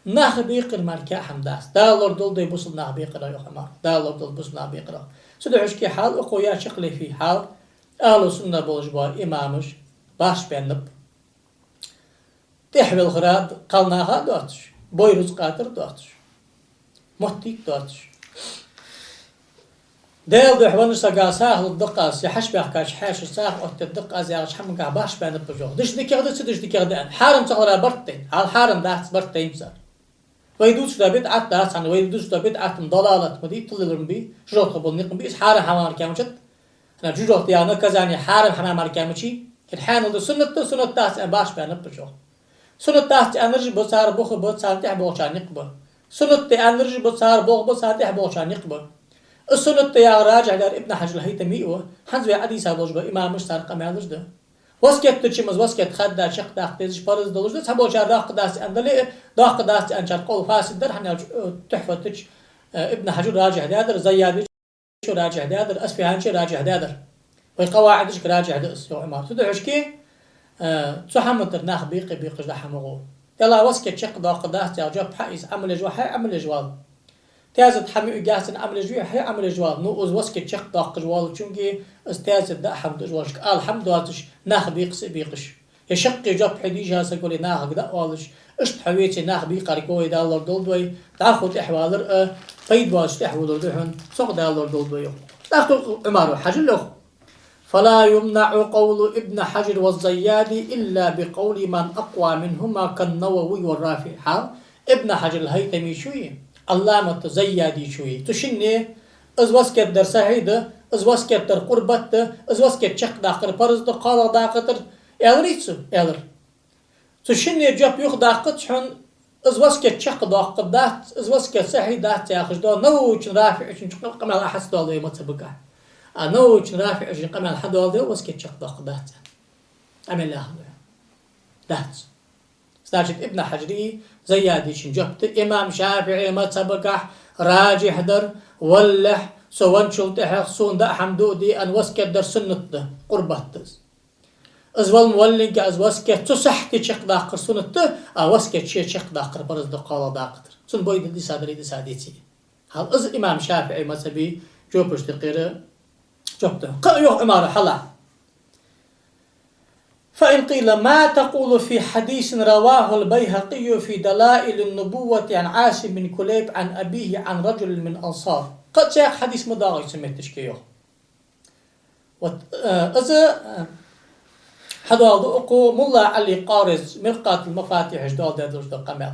Нах бекъар мара кхы хӀама дац. Дала лорадолда вай бусалба нах бекъарах, йоах Ӏумара. Дала лорадолда бусалба нах бекъарах. Цудухьа шки хьал укхо я чакхле фий хьал, ахӀлу сунна болаш бола имамаш башха баьннаб. ТӀехьа велхара кхалнаха а доацаш, Бойрузкъа тӀара доацаш, моттийта доацаш. Даьла духьа веннача сага сагӀа лургда-кх аз, е хьаьший баьхкача хьаьшашта сагӀа оттадергда-кх аз яхача хӀамангахьа башха баьннаб уж йоах. Деш дикагӀа да, ца деш дикагӀа да аьнна. Хьарам ца хилара барт тайна. Хьал хьарам дац, барт тайнаб цар. Вай дувцаш дола бидӀат дац хьона, вай дувцаш дола бидӀат-м далалат ма дий, тилалар ма бий, чужахтех бола никъ ма бий, из хьарам хӀама мара кхы ма дац. ХӀана, чужахтех наказани хьарам хӀама мара кхы ма дац. Кхы хьанал да суннат да, суннат дац аьнна башха баьннаб уж йоах. Суннат дац аьннараш ба, цар бух ба, царна тӀехьа болчарна никъ ба. Суннат да аьннараш ба, цар бух ба, царна тӀехьа болчарна никъ ба. Из суннат да яхар раджихь даьр Ибн Хьаджар ал-ХӀайтамий ва, хӀанз вай Ӏодийца болаш бола имамаш, цар къамаьлаш да. Васкет дича-м из васкет хадда чакхдаккха дезаш парз долаш да, цхьаболчар доккха дац аьнна дале а, доккха дац аьнначар къовл фасид дар, хӀана аьлча, э, Тухьфат чу, э, Ибн Хьаджар раджихь даьдар, Зайяди чу раджихь даьдар, Асфихьани чу раджихь даьдар. Вай къаваӀидашка раджихь да из, йоах Ӏумара. Цудухьа шки, э, цу хӀаман тӀара нах бекъа, бекъаш да хьа ма гӀо. Делахь васкет чакхдоаккхаргдац яхача жоп хьа из Ӏамал еш ва, хьай Ӏамал еш вала. Таьзет хьа ма юйгяц аьнна Ӏамал еш вий, хьай Ӏамал еш вала. Ну, из васкет чакхдоаккхаш волчунга из таьзет даа хӀама да уж, вӀашка ала хӀама доацаш, нах бекъа а бекъаш. Е шаккхе жоп хьадийша саг вале нахага даа а воалаш, иштта хьо веце нах бекъаргва вай, Дала лорадолда вай, дӀахо тӀехьавалар а, пайда боацаш тӀехьавалар да хьона, цох Дала лорадолда вай йоах. ТӀаккха Ӏумара хьажал йоах: فلا يمنع قول ابن حجر والزيادي إلا بقول من أقوى منهما كالنووي والرافعي. Хьал, Ибн Хьаджар ал-ХӀайтамечои, Ӏалламат Зайядечои, цу шинне из васкет дар сахьихь да, из васкет дар къурбат да, из васкет чакхдаккхар парз да кхоалагӀа дакъа тӀара, аьларий цу? Аьлар. Цу шинне жоп юхадаккхац хьона, из васкет чакхдоаккхаргдац, из васкет сахьихь дац яхаш дола Нававечун, РафиӀечун къамаьл Ӏа хьа ца доаладу вай мазхӀабагахьа. А Нававечун, РафиӀечун къамаьл хьадоаладу васкет чакхдоаккхаргдац аьнна. Къамаьл яхар да. Дац. Значит, Ибн Хьаджари Зайядечун жоп да: имам ШафиӀий мазхӀабагахьа раджихь дар, валлалехь, со венначул тӀехьагӀа сона даа хӀама дуаде аьнна васкет дар суннат да, къурбат да из. Из вала ма валлинге, из васкет цу сахьте чакхдаккхар суннат да, а васкет ше чакхдаккхар парз да кхоалагӀа дакъа тӀара. Цун бойда дисадари дисадеций. Хьал, из имам ШафиӀий мазхӀаба жопашта юкъера жоп да. Кхы а йоах Ӏумара хьалха: فإن قيل: ما تقول في حديث رواه البيهقي في دلائل النبوة عن عاصم بن كليب عن أبيه عن رجل من الأنصار. Кхы а цхьа хьадис ма доагӀий цу метташка йоах. Вот, э, из, э, хьадоаладу укхо Мулла Ӏали Къариза Миркъатул-Мафатихьаш доаладаь долаш дола къамаьл.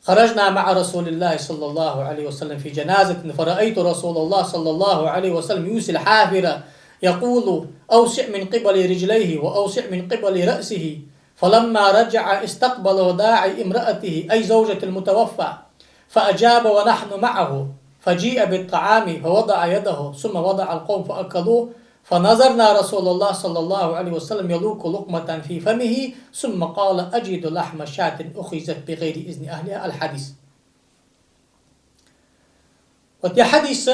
خرجنا مع رسول الله صلى الله عليه وسلم في جنازة، فرأيت رسول الله صلى الله عليه وسلم يوصي الحافر يقول: أوسع من قبل رجليه وأوسع من قبل رأسه. فلما رجع استقبله داعي امرأته، أي زوجة المتوفى، فأجاب ونحن معه، فجيء بالطعام فوضع يده، ثم وضع القوم فأكلوه، فنظرنا رسول الله صلى الله عليه وسلم يلوك لقمة في فمه، ثم قال: أجد لحم شاة أخذت بغير إذن أهلها. الحديث. Вот ер хьадис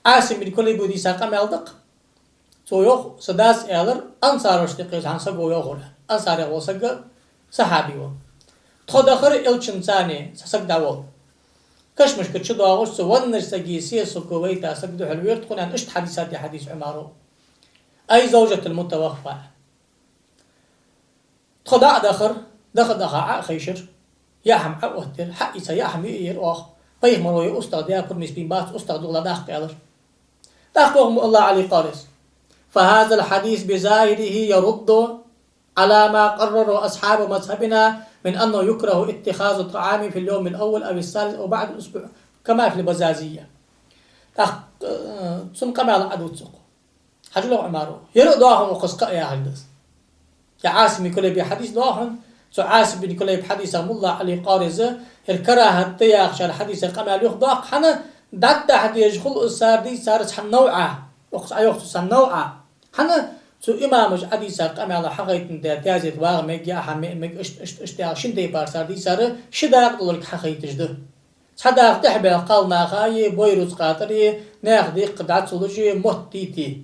Ӏасим бин Кулайба дийца къамаьл да-кх. Цо йоах, са дас аьлар, ансарошта юкъе цхьан саго йоахар. Ансарех вола саг сахьаби ва. Тхо дахар Элчанца, цхьа саг дӀаволла. Кашамашкара чудоагӀаш, цу веннача сага сесаг вайта саг духьалвера тхона, аьнна, иштта хьадийцад ер хьадис Ӏумара. أي زوجة المتوفى. Тхо дӀа а дахар, даха-даха Ӏо а хайшар, яа хӀама Ӏооттаяр, хьаийца яа хӀама йиъаяр оаха. Пайхамара ер устагӀа даь пурам бийна бац, устагӀа духьала даккха аьлар. ТӀаккха йоах Мулла Ӏали Къарис: فهذا الحديث بظاهره يرد على ما قرره أصحاب مذهبنا من أنه يكره اتخاذ الطعام في اليوم الأول أو الثالث أو بعد الأسبوع، كما في البزازية. ТӀаккха, э, цун къамаьл Ӏадувц укхо. Хьажал, йоах Ӏумара, ер а доагӀа хьона укхаза кхы а яхаш да из. Ер Ӏасим бин Кулайба хьадис доагӀа хьона, цу Ӏасим бин Кулайба хьадисах Мулла Ӏали Къарис ер карахӀат да яхачар хьадисах къамаьл юха доаккх, хӀана, дӀадахьа дезаш хул из цар дийцар цхьан навӀах, укхаза Ӏайоах цо цхьан навӀах. ХӀана, цу имамаша Ӏадийца къамаьл хьахайтандаь, тезета вагӀа мег, яхьа ме-, мег, иштта, иштта, иштта яхаш шин тайпара цар дийцар ши дакъа долга хьахайташ да. Цхьа дакъа тӀехьабаьлча кхалнаха е, бойрузкъа тӀара е, наьха декхар дӀа ца луш е, мотт дийте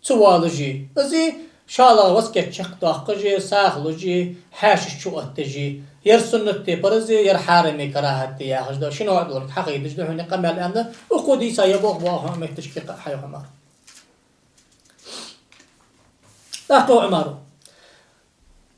ца воалаш е. Из шоллагӀа васкет чакхдоаккхаш е, сагӀа луш е, хьаьшаш чуоттадеш е. Ер суннат е, парз е, ер хьарам е, карахӀат е яхаш да. Ши навӀ долга хьахайташ да хьона къамаьл аьнна, укхо дийца я боху боху хьона метташка кхы а хьайоах Ӏумара. ТӀаккха йоах Ӏумара: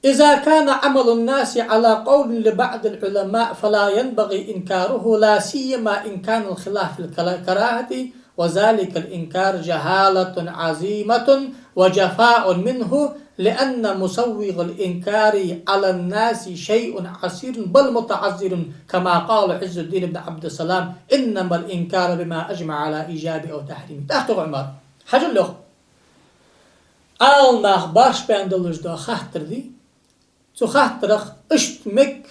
إذا كان عمل الناس على قول لبعض العلماء فلا ينبغي إنكاره، لا سيما إن كان الخلاف في الكرا-، الكراهة، وذلك الإنكار جهالة عظيمة وجفاء منه، لأن مسوغ الإنكار على الناس شيء عسير بل متعذر، كما قال عز الدين بن عبد السلام: إنما الإنكار بما أجمع على إيجابه أو تحريمه. ТӀаккха йоах Ӏумара: хьажал, йоах, Ӏаламнах барш бен долаш дола хаттар дий, цу хаттарах иштта мег,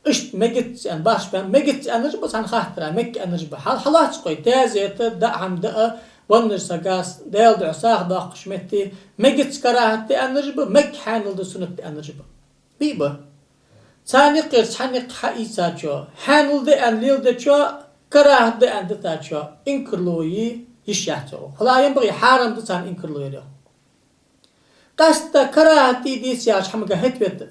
иштта мегац аьнна, барш бен мегац аьннараш ба цхьан хаттара, мег аьннараш ба. Хьал-, хьалаца кхой, тезета, даа хӀама даа, веннача сага Даьла духьа сагӀа доаккхаш метте, мегац, карахӀат да аьннараш ба, мег, хьанал да, суннат да аьннараш ба. Бий ба? Царна юкъера цхьанне хьаийцачо, хьанал да аьнна леладечо, карахӀат да аьнна дитачо инкарло е йиш яц йоах. فلا ينبغي, хьарам да царна инкарло яр йоах. Къаьстта карахӀат дий, деций яхача хӀамага хӀета-вета.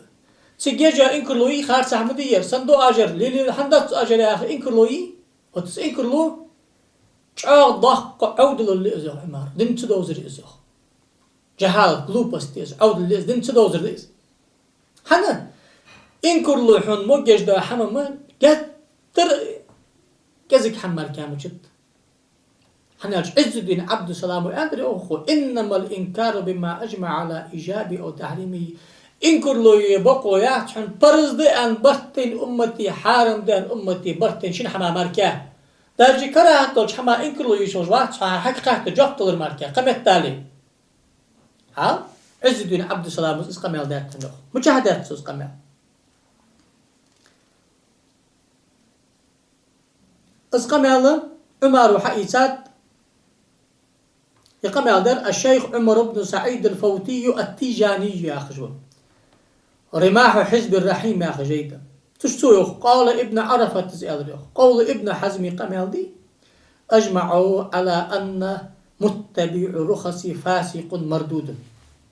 Цига ежа инкарло йий, харцахьа ма дий ер, сенна ду ажар, лелаелла хӀана дац цу ажар яха инкарло йий? Вот из инкарло чӀоагӀа доккха Ӏовдалал я из йоах Ӏумара, дин ца довзар я из йоах. Жахьалат, глупость я из, Ӏовдал я из, дин ца довзар да из. ХӀана? Инкарло хьона могаш дола хӀама ма геттара кӀезига хӀама мара кхы мичад. ХӀана аьлча Ӏиззуддин Ӏабдуссаламо аьннадар йоах укхо: إنما الإنكار بما أجمع على إيجابه أو تحريمه. Инкарло е бокъо яц хьона парз да аьнна барт тайна уммате, хьарам да аьнна уммате барт тайна шин хӀама мара кхы. Даже карахӀат долча хӀаман инкарло йиш йолаш вац хьо, хьа хьакъ хатта жоп далар мара кхы, кхы меттел. Хьа? Ӏиззуддин Ӏабдуссаламас из къамаьл даьд хьона йоах. Мичахьа даьд цо из къамаьл? Из къамаьл Ӏумара хьаийцад, из къамаьл даьр аш-шайх Ӏумар ибн СаӀид ал-Фавтий ат-Тийжаний яхаш ва. «Римахьу Хьизбир-Рахьим» яха жайна тӀа. Цу чу цо йоах: «Къала Ибн Ӏарафата», из аьлар йоах. Къовла Ибн Хьазма къамаьл дий: «أجمعوا على أن متبع الرخص فاسق مردود،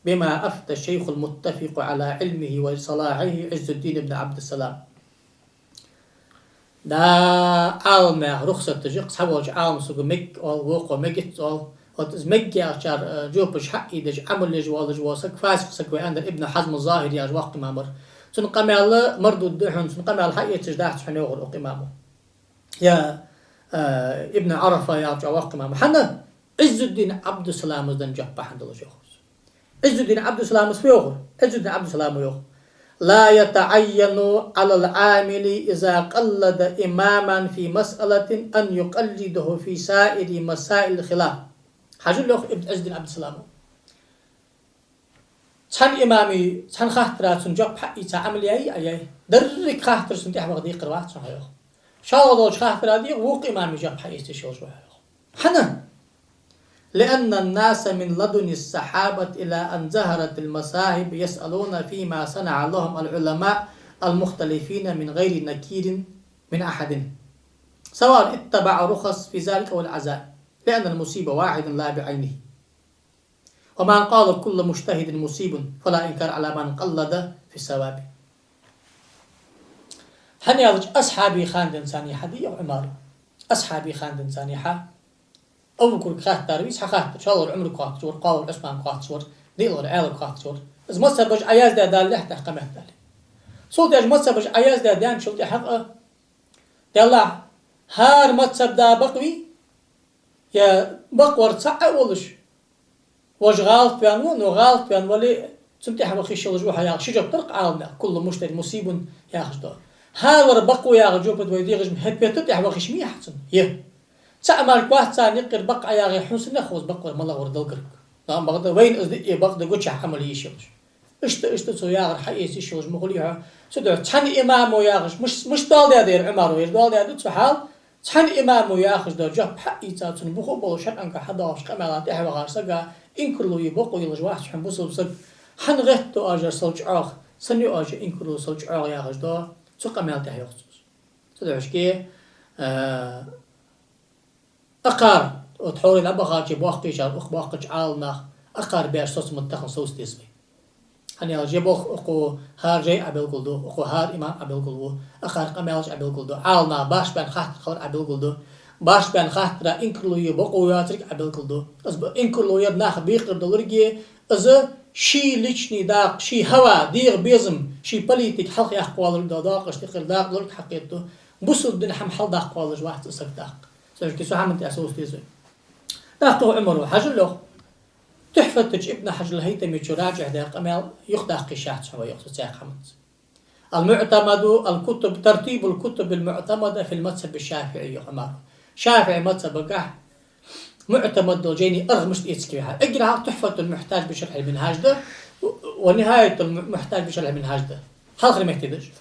بما أفتى الشيخ المتفق على علمه وصلاحه عز الدين بن عبد السلام». Да, Ӏаламнаха рухсаташ я, цхьаволча Ӏаламсаго мег оал, вокхо мегац оал. Вот из мег яхачар, э, жопаш хьаийдеш, Ӏамал еш волаш вола саг фасикъ саг ва аьннадар Ибн Хьазм аз-ЗахӀири яхаш воккха имам вар. Цун къамаьл мардуд да хьона, цун къамаьл хьаэцаш дац хьона йоахар укх имамо. Е, э, Ибн Ӏарафа яхача воккха имамо. ХӀана? Ӏиззуддин Ӏабдуссаламас денна жоп хьадоалаш йоах. Ӏиззуддин Ӏабдуссаламас фу йоахар? Ӏиззуддин Ӏабдуссаламо йоах: «لا يتعين على العامل إذا قلد إماما في مسألة أن يقلده في سائر مسائل الخلاف». Хьажал йоах Ибн Ӏиззуддин Ӏабдуссаламо. Цхьан имаме цхьан хаттара цунна жоп хьаийца Ӏамал яьй а яьй. Деррига хаттараш цунна тӀехьа ваха декхар вац хьо йоах. ШоллагӀа долча хаттара дегӀ вокх имаме жоп хьаэца йиш йолаш ва хьо йоах. ХӀана? «لأن الناس من لدن الصحابة إلى أن ظهرت المذاهب يسألون فيما صنع لهم العلماء المختلفين من غير نكير من أحد، سواء اتبعوا الرخص في ذلك أو العزائم، لأن المصيب واحد لا بعينه. ومن قال كل مجتهد مصيب فلا إنكار على من قلد في الصواب». ХӀана аьлча асхьабий хана денз царна хьа дий Ӏумар. Асхьабий хана денз царна хьа. Абу-Бакарга хаттар вий, цхьа хаттар, шоллагӀвар Ӏумарга хоатташ вар, кхоалагӀвар Ӏусманга хоатташ вар, диълагӀвар Ӏаьлага хоатташ вар. Из мазхӀабаш Ӏаяздаь даллалехь тӀаккха кхы меттел. Цул тӀехьа мазхӀабаш Ӏаяздаь даьнначул тӀехьагӀа, деллахь, ХӀара мазхӀаб да бакъ вий? Е бакъ вар цаӀ а волаш, вож гӀалат ваьнна ва, но гӀалат ваьнна вале, цунна тӀехьа ваха йиш йолаш ва хьо яхаш, ши жоп дар-кх Ӏаламнаха, «كل مجتهد مصيب» яхаш да. ХӀара вар бакъ ва яхаш жоп да вай дегӀаш, хӀаьта-вета тӀехьа ваха йиш мий хьа цунна? Е. ЦаӀ мара кхоацца никъ яр бакъ Ӏа яхе, хьона сенах ховш бакъ вар, малагӀвар Далла гарга. Амма бакъда вайна из диъе бакъ да гучахь Ӏамал е йиш йолаш. Иштта, иштта цо яхар хьаэца йиш йолаш ма хулий хьо. Цудухьа цхьан имамо яхаш, муш-, муш доаладаьд ер Ӏумаро, ер доаладаьд цу хьал, цхьан имамо яхаш дола жоп хьаийца, цунна бух а болаш, шарӀанга хьадоагӀаш къамаьла тӀехьа вахаш сага инкарло е бокъо йолаш вац хьона бусалба саг. ХӀана гӀетт оаш ер сел чӀоагӀа, сенна я оаш ер инкарло сел чӀоагӀа яхаш да, цу къамаьла тӀехьа йоах цо. Цудухьа шке, а, Акхар, вот хьори дӀабахача боккхийчар, укх боккхача Ӏаламнаха, акхар беш соцамат тахан совца деза вай. ХӀана аьлча, ер болх укхо хӀара жай Ӏобелгалду, укхо хӀара имам Ӏобелгалву, акхар къамаьлаш Ӏобелгалду, Ӏаламнаха башха баьнна хаттар хилар Ӏобелгалду, башха баьнна хаттара инкарло е бокъо йоацилга Ӏобелгалду. Из ба-, инкарло яр нах бекхар долилга, из ший личный дакъа, ший хӀава, дегӀа безам, ший политика хьалхаяккха валар да, дакъаш тӀехьара дакъа долилга хьакхетаду. Бусалба дина хӀама хьалдаккха валаш вац из саг даккха. Цудухьа цу хӀаман тӀа совца деза вай. ТӀаккха Ӏумаро хьажал йоах, Тухьфата чу Ибн Хьажар аль-ХӀайтамечо ражихь даь къамаьл юхадаккха йиш яц хьона вай йоах цу цхьан хӀаманца. المعتمد الكتب، ترتيب الكتب المعتمدة في المذهب الشافعي йоах Ӏумаро. ШафиӀий мазхӀабагахь муӀтамад дола жайнаш аргӀа мишта эцаргва хьона. Эггара хьалха Тухьфатуль-Мухьтаж би шархьиль-Минхьаж да, ва Нихьаятуль-Мухьтаж би шархьиль-Минхьаж да. Хьалхара метте да уж.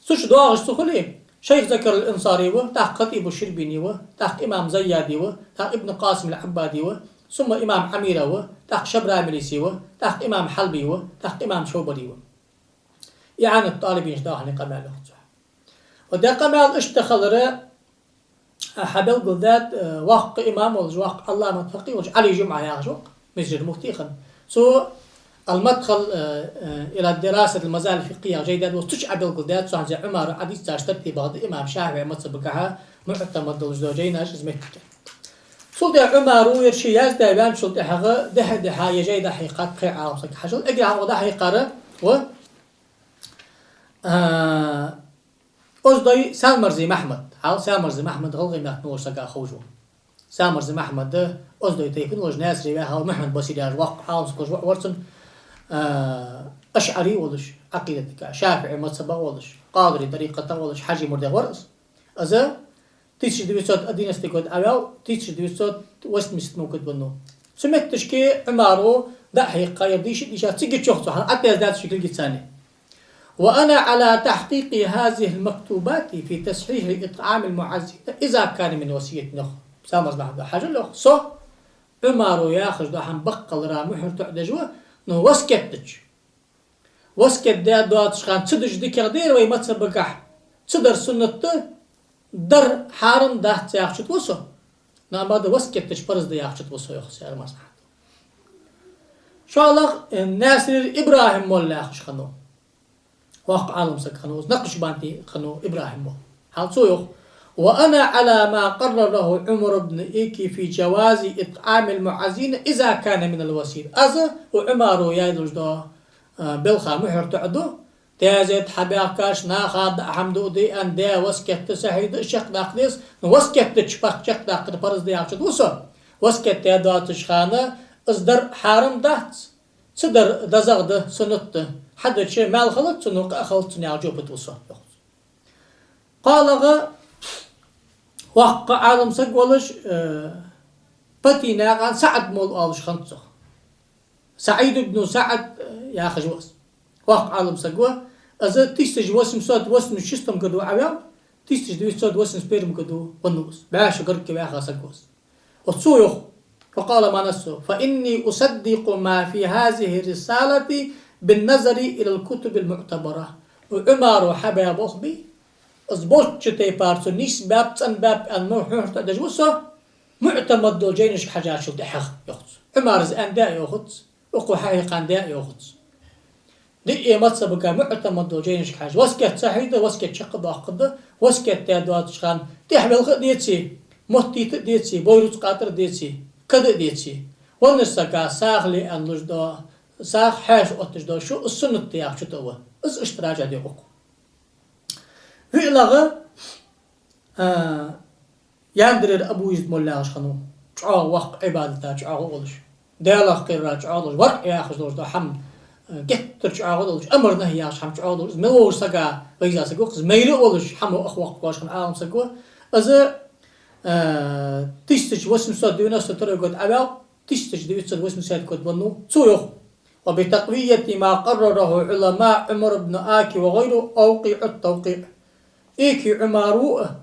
Цу чу доагӀаш ца хуле, шайх Закар аль-Ансари ва, тӀаккха ХатӀибу Ширбини ва, тӀаккха имам Зайяди ва, тӀаккха Ибн Къасим аль-Ӏаббади ва, сумма имам Ӏамира ва, тӀаккха Шабрамилиси ва, тӀаккха имам Хьалби ва, тӀаккха имам Шовбари ва. ИӀанату ТӀалибин чу доагӀа хьона къамаьл йоах цо. Вот ер къамаьл иштта хилар, а, хьабелгалдаьд, э, воккха имам волаш, воккха Ӏалламат факъихӀ волаш, Ӏали ЖумӀа яхаш ва-кх, Мисрера муфти хинна. Цо المدخل، э, э, إلى دراسة المذاهب الفقهية яхаш жай даьд, цу чу Ӏобелгалдаьд цо хӀанз Ӏумаро Ӏодийцача тартибах да имам ШафиӀий мазхӀабагахьа муӀтамад долаш дола жайнаш из моттиг. Цул тӀехьа Ӏумаро ер ше яздаь ваьнначул тӀехьагӀа дехьа-дехьа ер жай дӀахьийхад пхе Ӏаламсага хьажал. Эггара хьалха дӀахьийхар ва, а, Оздой Саьлмарзи Махьмад. Хьал Саьлмарзи Махьмад гӀалгӀай мехка волаш сага ховш ва. Саьлмарзи Махьмад Оздой тайпан волаш, Насаре ваьха ва, Мухьаммад Басри яхаш воккха Ӏаламсаг волаш ва, вар цун, а, ашӀари волаш, Ӏакъидатага, ШафиӀий мазхӀабах волаш, Къадири тӀарикъатах волаш, Хьажий мурдех вар из. Из тысяча девятьсот одиннадцатый год Ӏаваьв, тысяча девятьсот восемьдесят седьмой год веннав. Цу метташка Ӏумаро дӀа а хьийкха, ер дийша а дийша, цига чу йоах цо, хьал Ӏатездац ши кулгацара. وأنا على تحقيق هذه المكتوبات في تصحيح إطعام المعزين إذا كان من وصية йоах. Саьлмарзи Махьмада хьажал йоах. Со Ӏумаро яхаш дола хӀама бакъ хилара мухӀар тоӀадеш ва, но васкет дича. Васкет даь доацача хана ца дича дикагӀа дера вай мазхӀабагахьа, ца дар суннат да, дар хьарам дац яхача тӀа ва со. Но амма да васкет дича парз да яхача тӀа ва со, йоах Саьлмарзи Махьмада. ШоллагӀа, э, Насарера ИбрахӀим-молла яхаш хиннав. Воккха Ӏаламсаг хиннав из, накъшбанди хиннав ИбрахӀим-молла. Хьал цо йоах: وأنا على ما قرره عمر بن إيكي في جواز إطعام المعزين إذا كان من الوصية. Аз ва Ӏумаро яь долаш дола, а, белха мухӀар тоӀаду, тезет хьабаьхкача наха даа хӀама дуаде аьнна даь васкет да, сахьихь да, чакхдаккха деза, но васкет дича пак чакхдаккхар парз да яхача тӀа ва со. Васкет даь доацача хана из дар хьарам дац, ца дар дезагӀа да, суннат да. Хьадича маьл хилац цунна, къа а хилац цунна яхача жоп тӀа ва со, йоах цо. КхоалагӀа, воккха Ӏаламсаг волаш, э, Патинаькъан СаӀад-молла оалаш хиннад цох. СаӀид ибн СаӀад, э, яхаш ва из. Воккха Ӏаламсаг ва. Из тысяча восемьсот восемьдесят шестом году Ӏаваьв, тысяча девятьсот восемьдесят первом году веннав из. БӀаь шу гаргга ваьха саг ва из. Оцо йоах, فقال ما نصه: فإني أصدق ما في هذه الرسالة بالنظر إلى الكتب المعتبرة. Ӏумаро хьабаь болх бий, из болчча тайпара цо нийсбаьб, цӀенбаьб аьнна, мухӀар тоӀадеш ва со, муӀтамад долча жайнашка хьежачул тӀехьагӀа, йоах цо. Ӏумара из аьннад а йоахац, укхо хьахьийха аьннад а йоахац. Диъе мазхӀабага муӀтамад долча жайнашка хьежа. Васкет сахьихь да, васкет чакхдоаккхаргда, васкет даь доацача хана тӀехьавелха а деце, моттийта а деце, бой рузкъа тӀара деце, када а деце. Веннача сага сагӀа ле аьнна луш дола, сагӀа хьаьша отташ дола шу, из суннат да яхача тӀа ва. Из иштта ражихь даь укхо. ВиълагӀа, А, Яндарера Абу Язид молла яхаш хиннав, чӀоагӀа воккха Ӏибадата чӀоагӀа волаш, Далах кхерара чӀоагӀа долаш, варкъ яхаш долаш да хӀама, а, геттара чӀоагӀа долаш, амар нахьи яхаш хӀама чӀоагӀа долаш, мел волаш сага вайза саг ва, из майра а волаш, хӀама ах воккха волаш хинна Ӏалам саг ва. Из, а, тысяча восемьсот девяносто второй год Ӏаваьв, тысяча девятьсот восемьдесят год веннав, цо йоах: وبتقوية ما قرره علماء عمر بن آكي وغيره أوقع التوقيع. Аки Ӏумара а,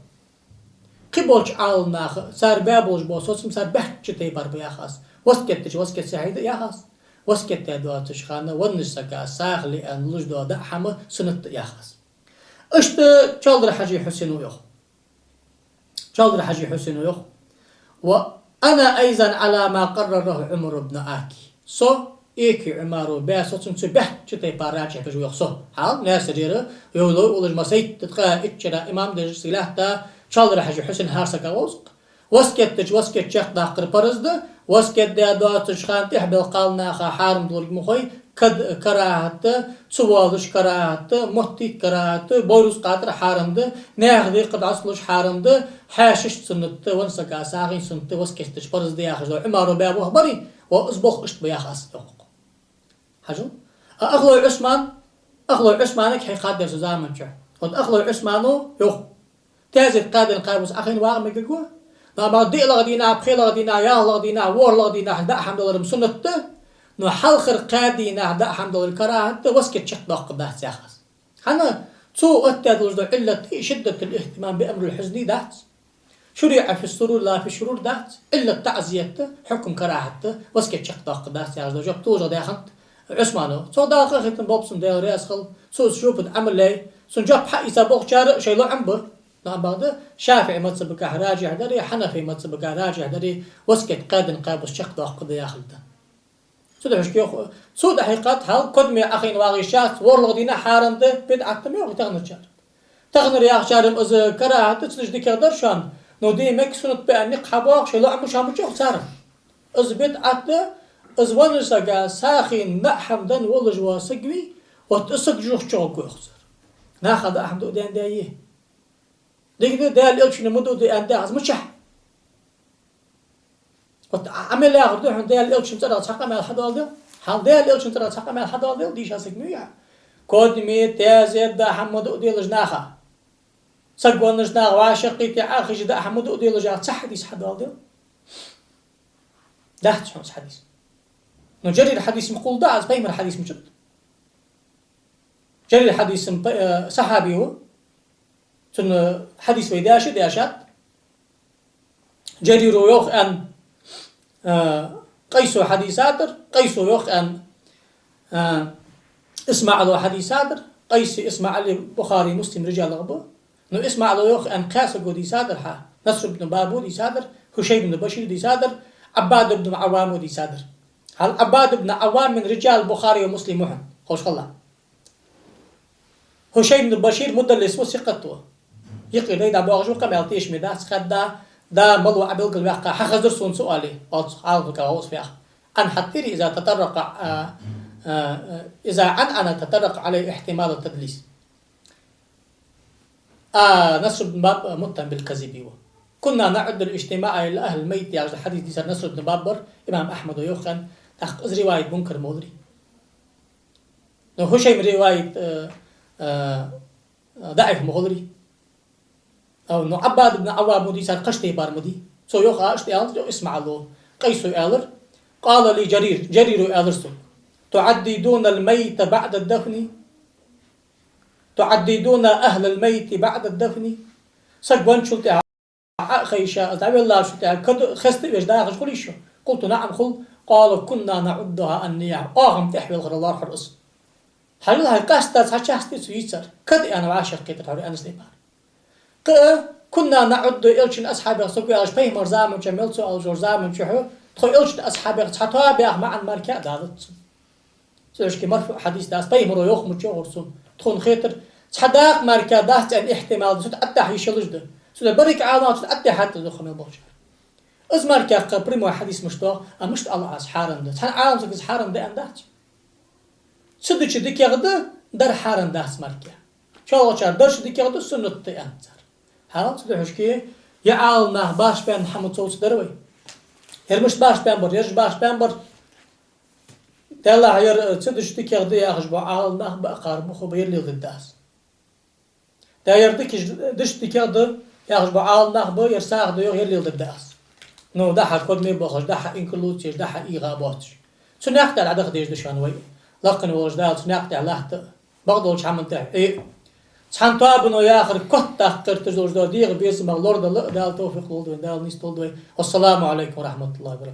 кхыболча Ӏаламнаха а, цар баь болаш бола соцам цар баьхкача тайпара ба, йоах аз. Васкет дича васкет сахьийх да, йоах аз. Васкет даь доацача хана веннача сага сагӀа ле аьнна луш дола даа хӀама суннат да, йоах аз. Иштта Чалдар-Хьажий Хьусейна йоах. Чалдар-Хьажий Хьусейна йоах: وأنا أيضا على ما قرره عمر بن آكي. Со Аки Ӏумара баь соцам цу баьхкача тайпара ражихь беш ва, йоах, со. Хьал Наьсарера йовлой улаж масайтта ткъаь итт шера имам деш сигалехьа Чалдар-Хьажий Хьусейн хӀара сага вовзакх. Васкет дича васкет чакхдаккхар парз да, васкет даь доацача хана тӀехьа баьхкача наха хьарам долга ма хой, кад-, карахӀат да, цу волаш карахӀат да, моттийта карахӀат да, бойрус кхатар хьарам да, наьха декхар дӀасалуш хьарам да, хьаьшашта суннат да, веннача сага сагӀийна суннат да, васкет дича парз да яхаш да. Ӏумара баь болх барий, ва из болх иштта ба, йоах аз, йоах. Хьажал. А Ахлой Ӏусман, Ахлой Ӏусманага хье кхаьддер цу заман чу. Вот Ахлой Ӏусмана йоах: Таьзет кхаь дийнахьа, кхаь бус Ӏохайна вагӀа мегаргва. Но амма диълагӀа дийнахьа, пхелагӀа дийнахьа, ялхлагӀа дийнахьа, ворхӀлагӀа дийнахьа даа хӀама далар-м суннат да. Но хьалхара кхаь дийнахьа даа хӀама далар карахӀат да, васкет чакхдоаккхаргдац, йоах аз. ХӀана? Цо оттадаь долаш дола Ӏиллат шиддатул ихтимам би амрил хьузни дац. شرع في السرور لا في الشرور дац. Ӏиллат таӀзият да, хьукм карахӀат да, васкет чакхдоаккхаргдац, яхаш дола жоп толашагӀа даь хиннад Ӏусмана. Цо Дала къахетам болба цунна, Даьла раьза хилва, цо из жоп тӀа Ӏамал яь, цун жоп хьаийца болчар а шоай лоӀам ба. Но амма бакъда ШафиӀий мазхӀабагахьа ражихь дар а, Хьанафий мазхӀабагахьа ражихь дар а, васкет кхаь дийнахьа, кхаь бус чакхдоаккхаргда яхилга да. Цу духьашка йоах, цу дӀахьекхад хьал, кодаме Ӏохайна вагӀаш яц, ворхӀлагӀа дийнахьа хьарам да, бидӀат да ма йоахий таханарчар. Таханара яхачар-м из карахӀат да, цу дешаца дикагӀа дар шоана, но де мег суннат ба аьнна никъ хьабоагӀа, шоай лоӀам ба шоана ма чӀоагӀа цар. Из бидӀат да, из веннача сага сагӀийна даа хӀама денна волаш вола саг вий, вот из саг жух чугӀоргва, йоах цар. Наха даа хӀама дуа даьнна даьй. Дика да, Даьла Элчано ма дуаде аьннад, йоах аз, мичахьа? Вот Ӏа мел яхар да хьона, Даьла Элчан цӀерагӀа цхьа къамаьл хьадоаладе. Хьал Даьла Элчан цӀерагӀа цхьа къамаьл хьадоаладе, дийша саг ма вий Ӏа. Кодаме, таьзет даа хӀама ма дуаделаш наха. Саг веннача наха вӀашагӀкхийтте Ӏохайша даа хӀама ма дуаделаш, яха цхьа хьадис хьадоаладе. Дац хьона из хьадис. Но Жарира хьадис-м кхолла да, из Пайхамара хьадис ма дац. Жарира хьадис-м па-, э, сахьаби ва. Цун хьадис вай даьша даьшад. Жарира йоах аьнна, а, Къайса хьадийцадар, Къайса йоах аьнна, а, ИсмаӀала хьадийцадар, Къайса, ИсмаӀала Бухари, Муслим рижалех ба. Но ИсмаӀала йоах аьнна кхаь саго дийцадар хьа, Наср ибн Баба дийцадар, Хушайм ибн Башира дийцадар, Ӏаббад ибн Ӏаввама дийцадар. Хьал Ӏаббад ибн Ӏаввам мин рижал Бухари ва Муслим ва хьона, ховш хилалахь. Хушайм ибн Башир мудаллис ва, сикъат ва. Юкъера дай дӀабоагӀаш ва, къамаьл тешаме дац, хадда, да, мала ва Ӏа белгалваьккха, хьахазар сона цо, оал, оал цо, Ӏалам сага вовза ваьха. عن حطيره إذا تطرق، а, а, а, إذا عنعن تطرق عليه احتمال التدليس. А, Наср ибн Баб муттахӀам билказиби ва. كنا نعد الاجتماع إلى أهل الميت, яхаш хьадис дийцар Наср ибн Баб ва, имам Ахьмада йоах аьнна, тӀаккха из риваят мункар ма хуларий. Но Хушайма риваят, э, э, даӀиф ма хуларий. Ав, но Ӏаббад ибн Ӏаввама дийцар кхыча тайпара ма дий. Цо йоах, а, иштта аьлар, ИсмаӀала, Къайса аьлар: قال لي جرير, Жарира аьлар сога: تعددون الميت بعد الدفن؟ تعددون أهل الميت بعد الدفن؟ Саг венначул тӀехьагӀа Ӏохайша, из дӀавеллачул тӀехьагӀа кад хеставеш дахаш хулий шо? قلت: نعم, хул. قال: كنا نعدها النياحة. Оаха-м тӀехвелхар лоархӀар из. Хьажал, хьай къаьстта цхьа части цо йийцар. Кад аьнна вӀашагӀкхетар хьона аьнна тайпара. Кхы а, كنا نعد, Элчан асхьабех саг ва аьлча, Пайхамара заман чу мел цо аьлча, заман чухь тхо Элчан асхьабех цхьа тоабех маӀан мара а далац цун. Цу дешаца марфуӀ хьадис дац, Пайхамара йоах ма йоагӀар цунна. Тхона хетар, цхьа дакъа мара дац аьнна ихьтимал да, цу тӀа аттахьа йиш йолаш да. Цу тӀа берригача Ӏаламнаха цу тӀа аттахьа хьатта дукха мел болчар. Из мара кхы прямой хьадис мишта доагӀа, а мишта ала аз хьарам да. Цхьан Ӏалам сага из хьарам да аьнна дац. Ца дича дикагӀа да, дар хьарам дац мара. ШоллагӀчар дар ца дикагӀа да, суннат да аьннад цар. Хьал ца духьашке, е Ӏалам нах башха баьнна хӀама цовца дар вай. Ер мишта башха баьнна бар, ераш башха баьнна бар. Даллахь, ер ца деш дикагӀа да яхаш бола Ӏалам нах ба, акхар ба, хӀама ба, ер леладергда аз. Да, ер дикагӀа, деш дикагӀа да яхаш бола Ӏалам нах ба, ер сагӀа да йоах, ер леладергда аз. Ну, дӀа-хьа кодаме бохаш, дӀа-хьа инкарлуцеш, дӀа-хьа ийгӀа боацаш. Цу наькъа тӀа дӀадаха дезаш да шоана вай. Лакхе волаш Дала цу наькъа тӀа латта, бакъдолча хӀаман тӀа, э, цхьан тоабано яхар котдаккха гӀерташ долаш да, дегӀа безамах лорадала а Дала товфикъ лолда вайна, Дала нийсдолда вай. Вассаламу Ӏалайкум ва рахьматуллахӀи ва баракатухӀ.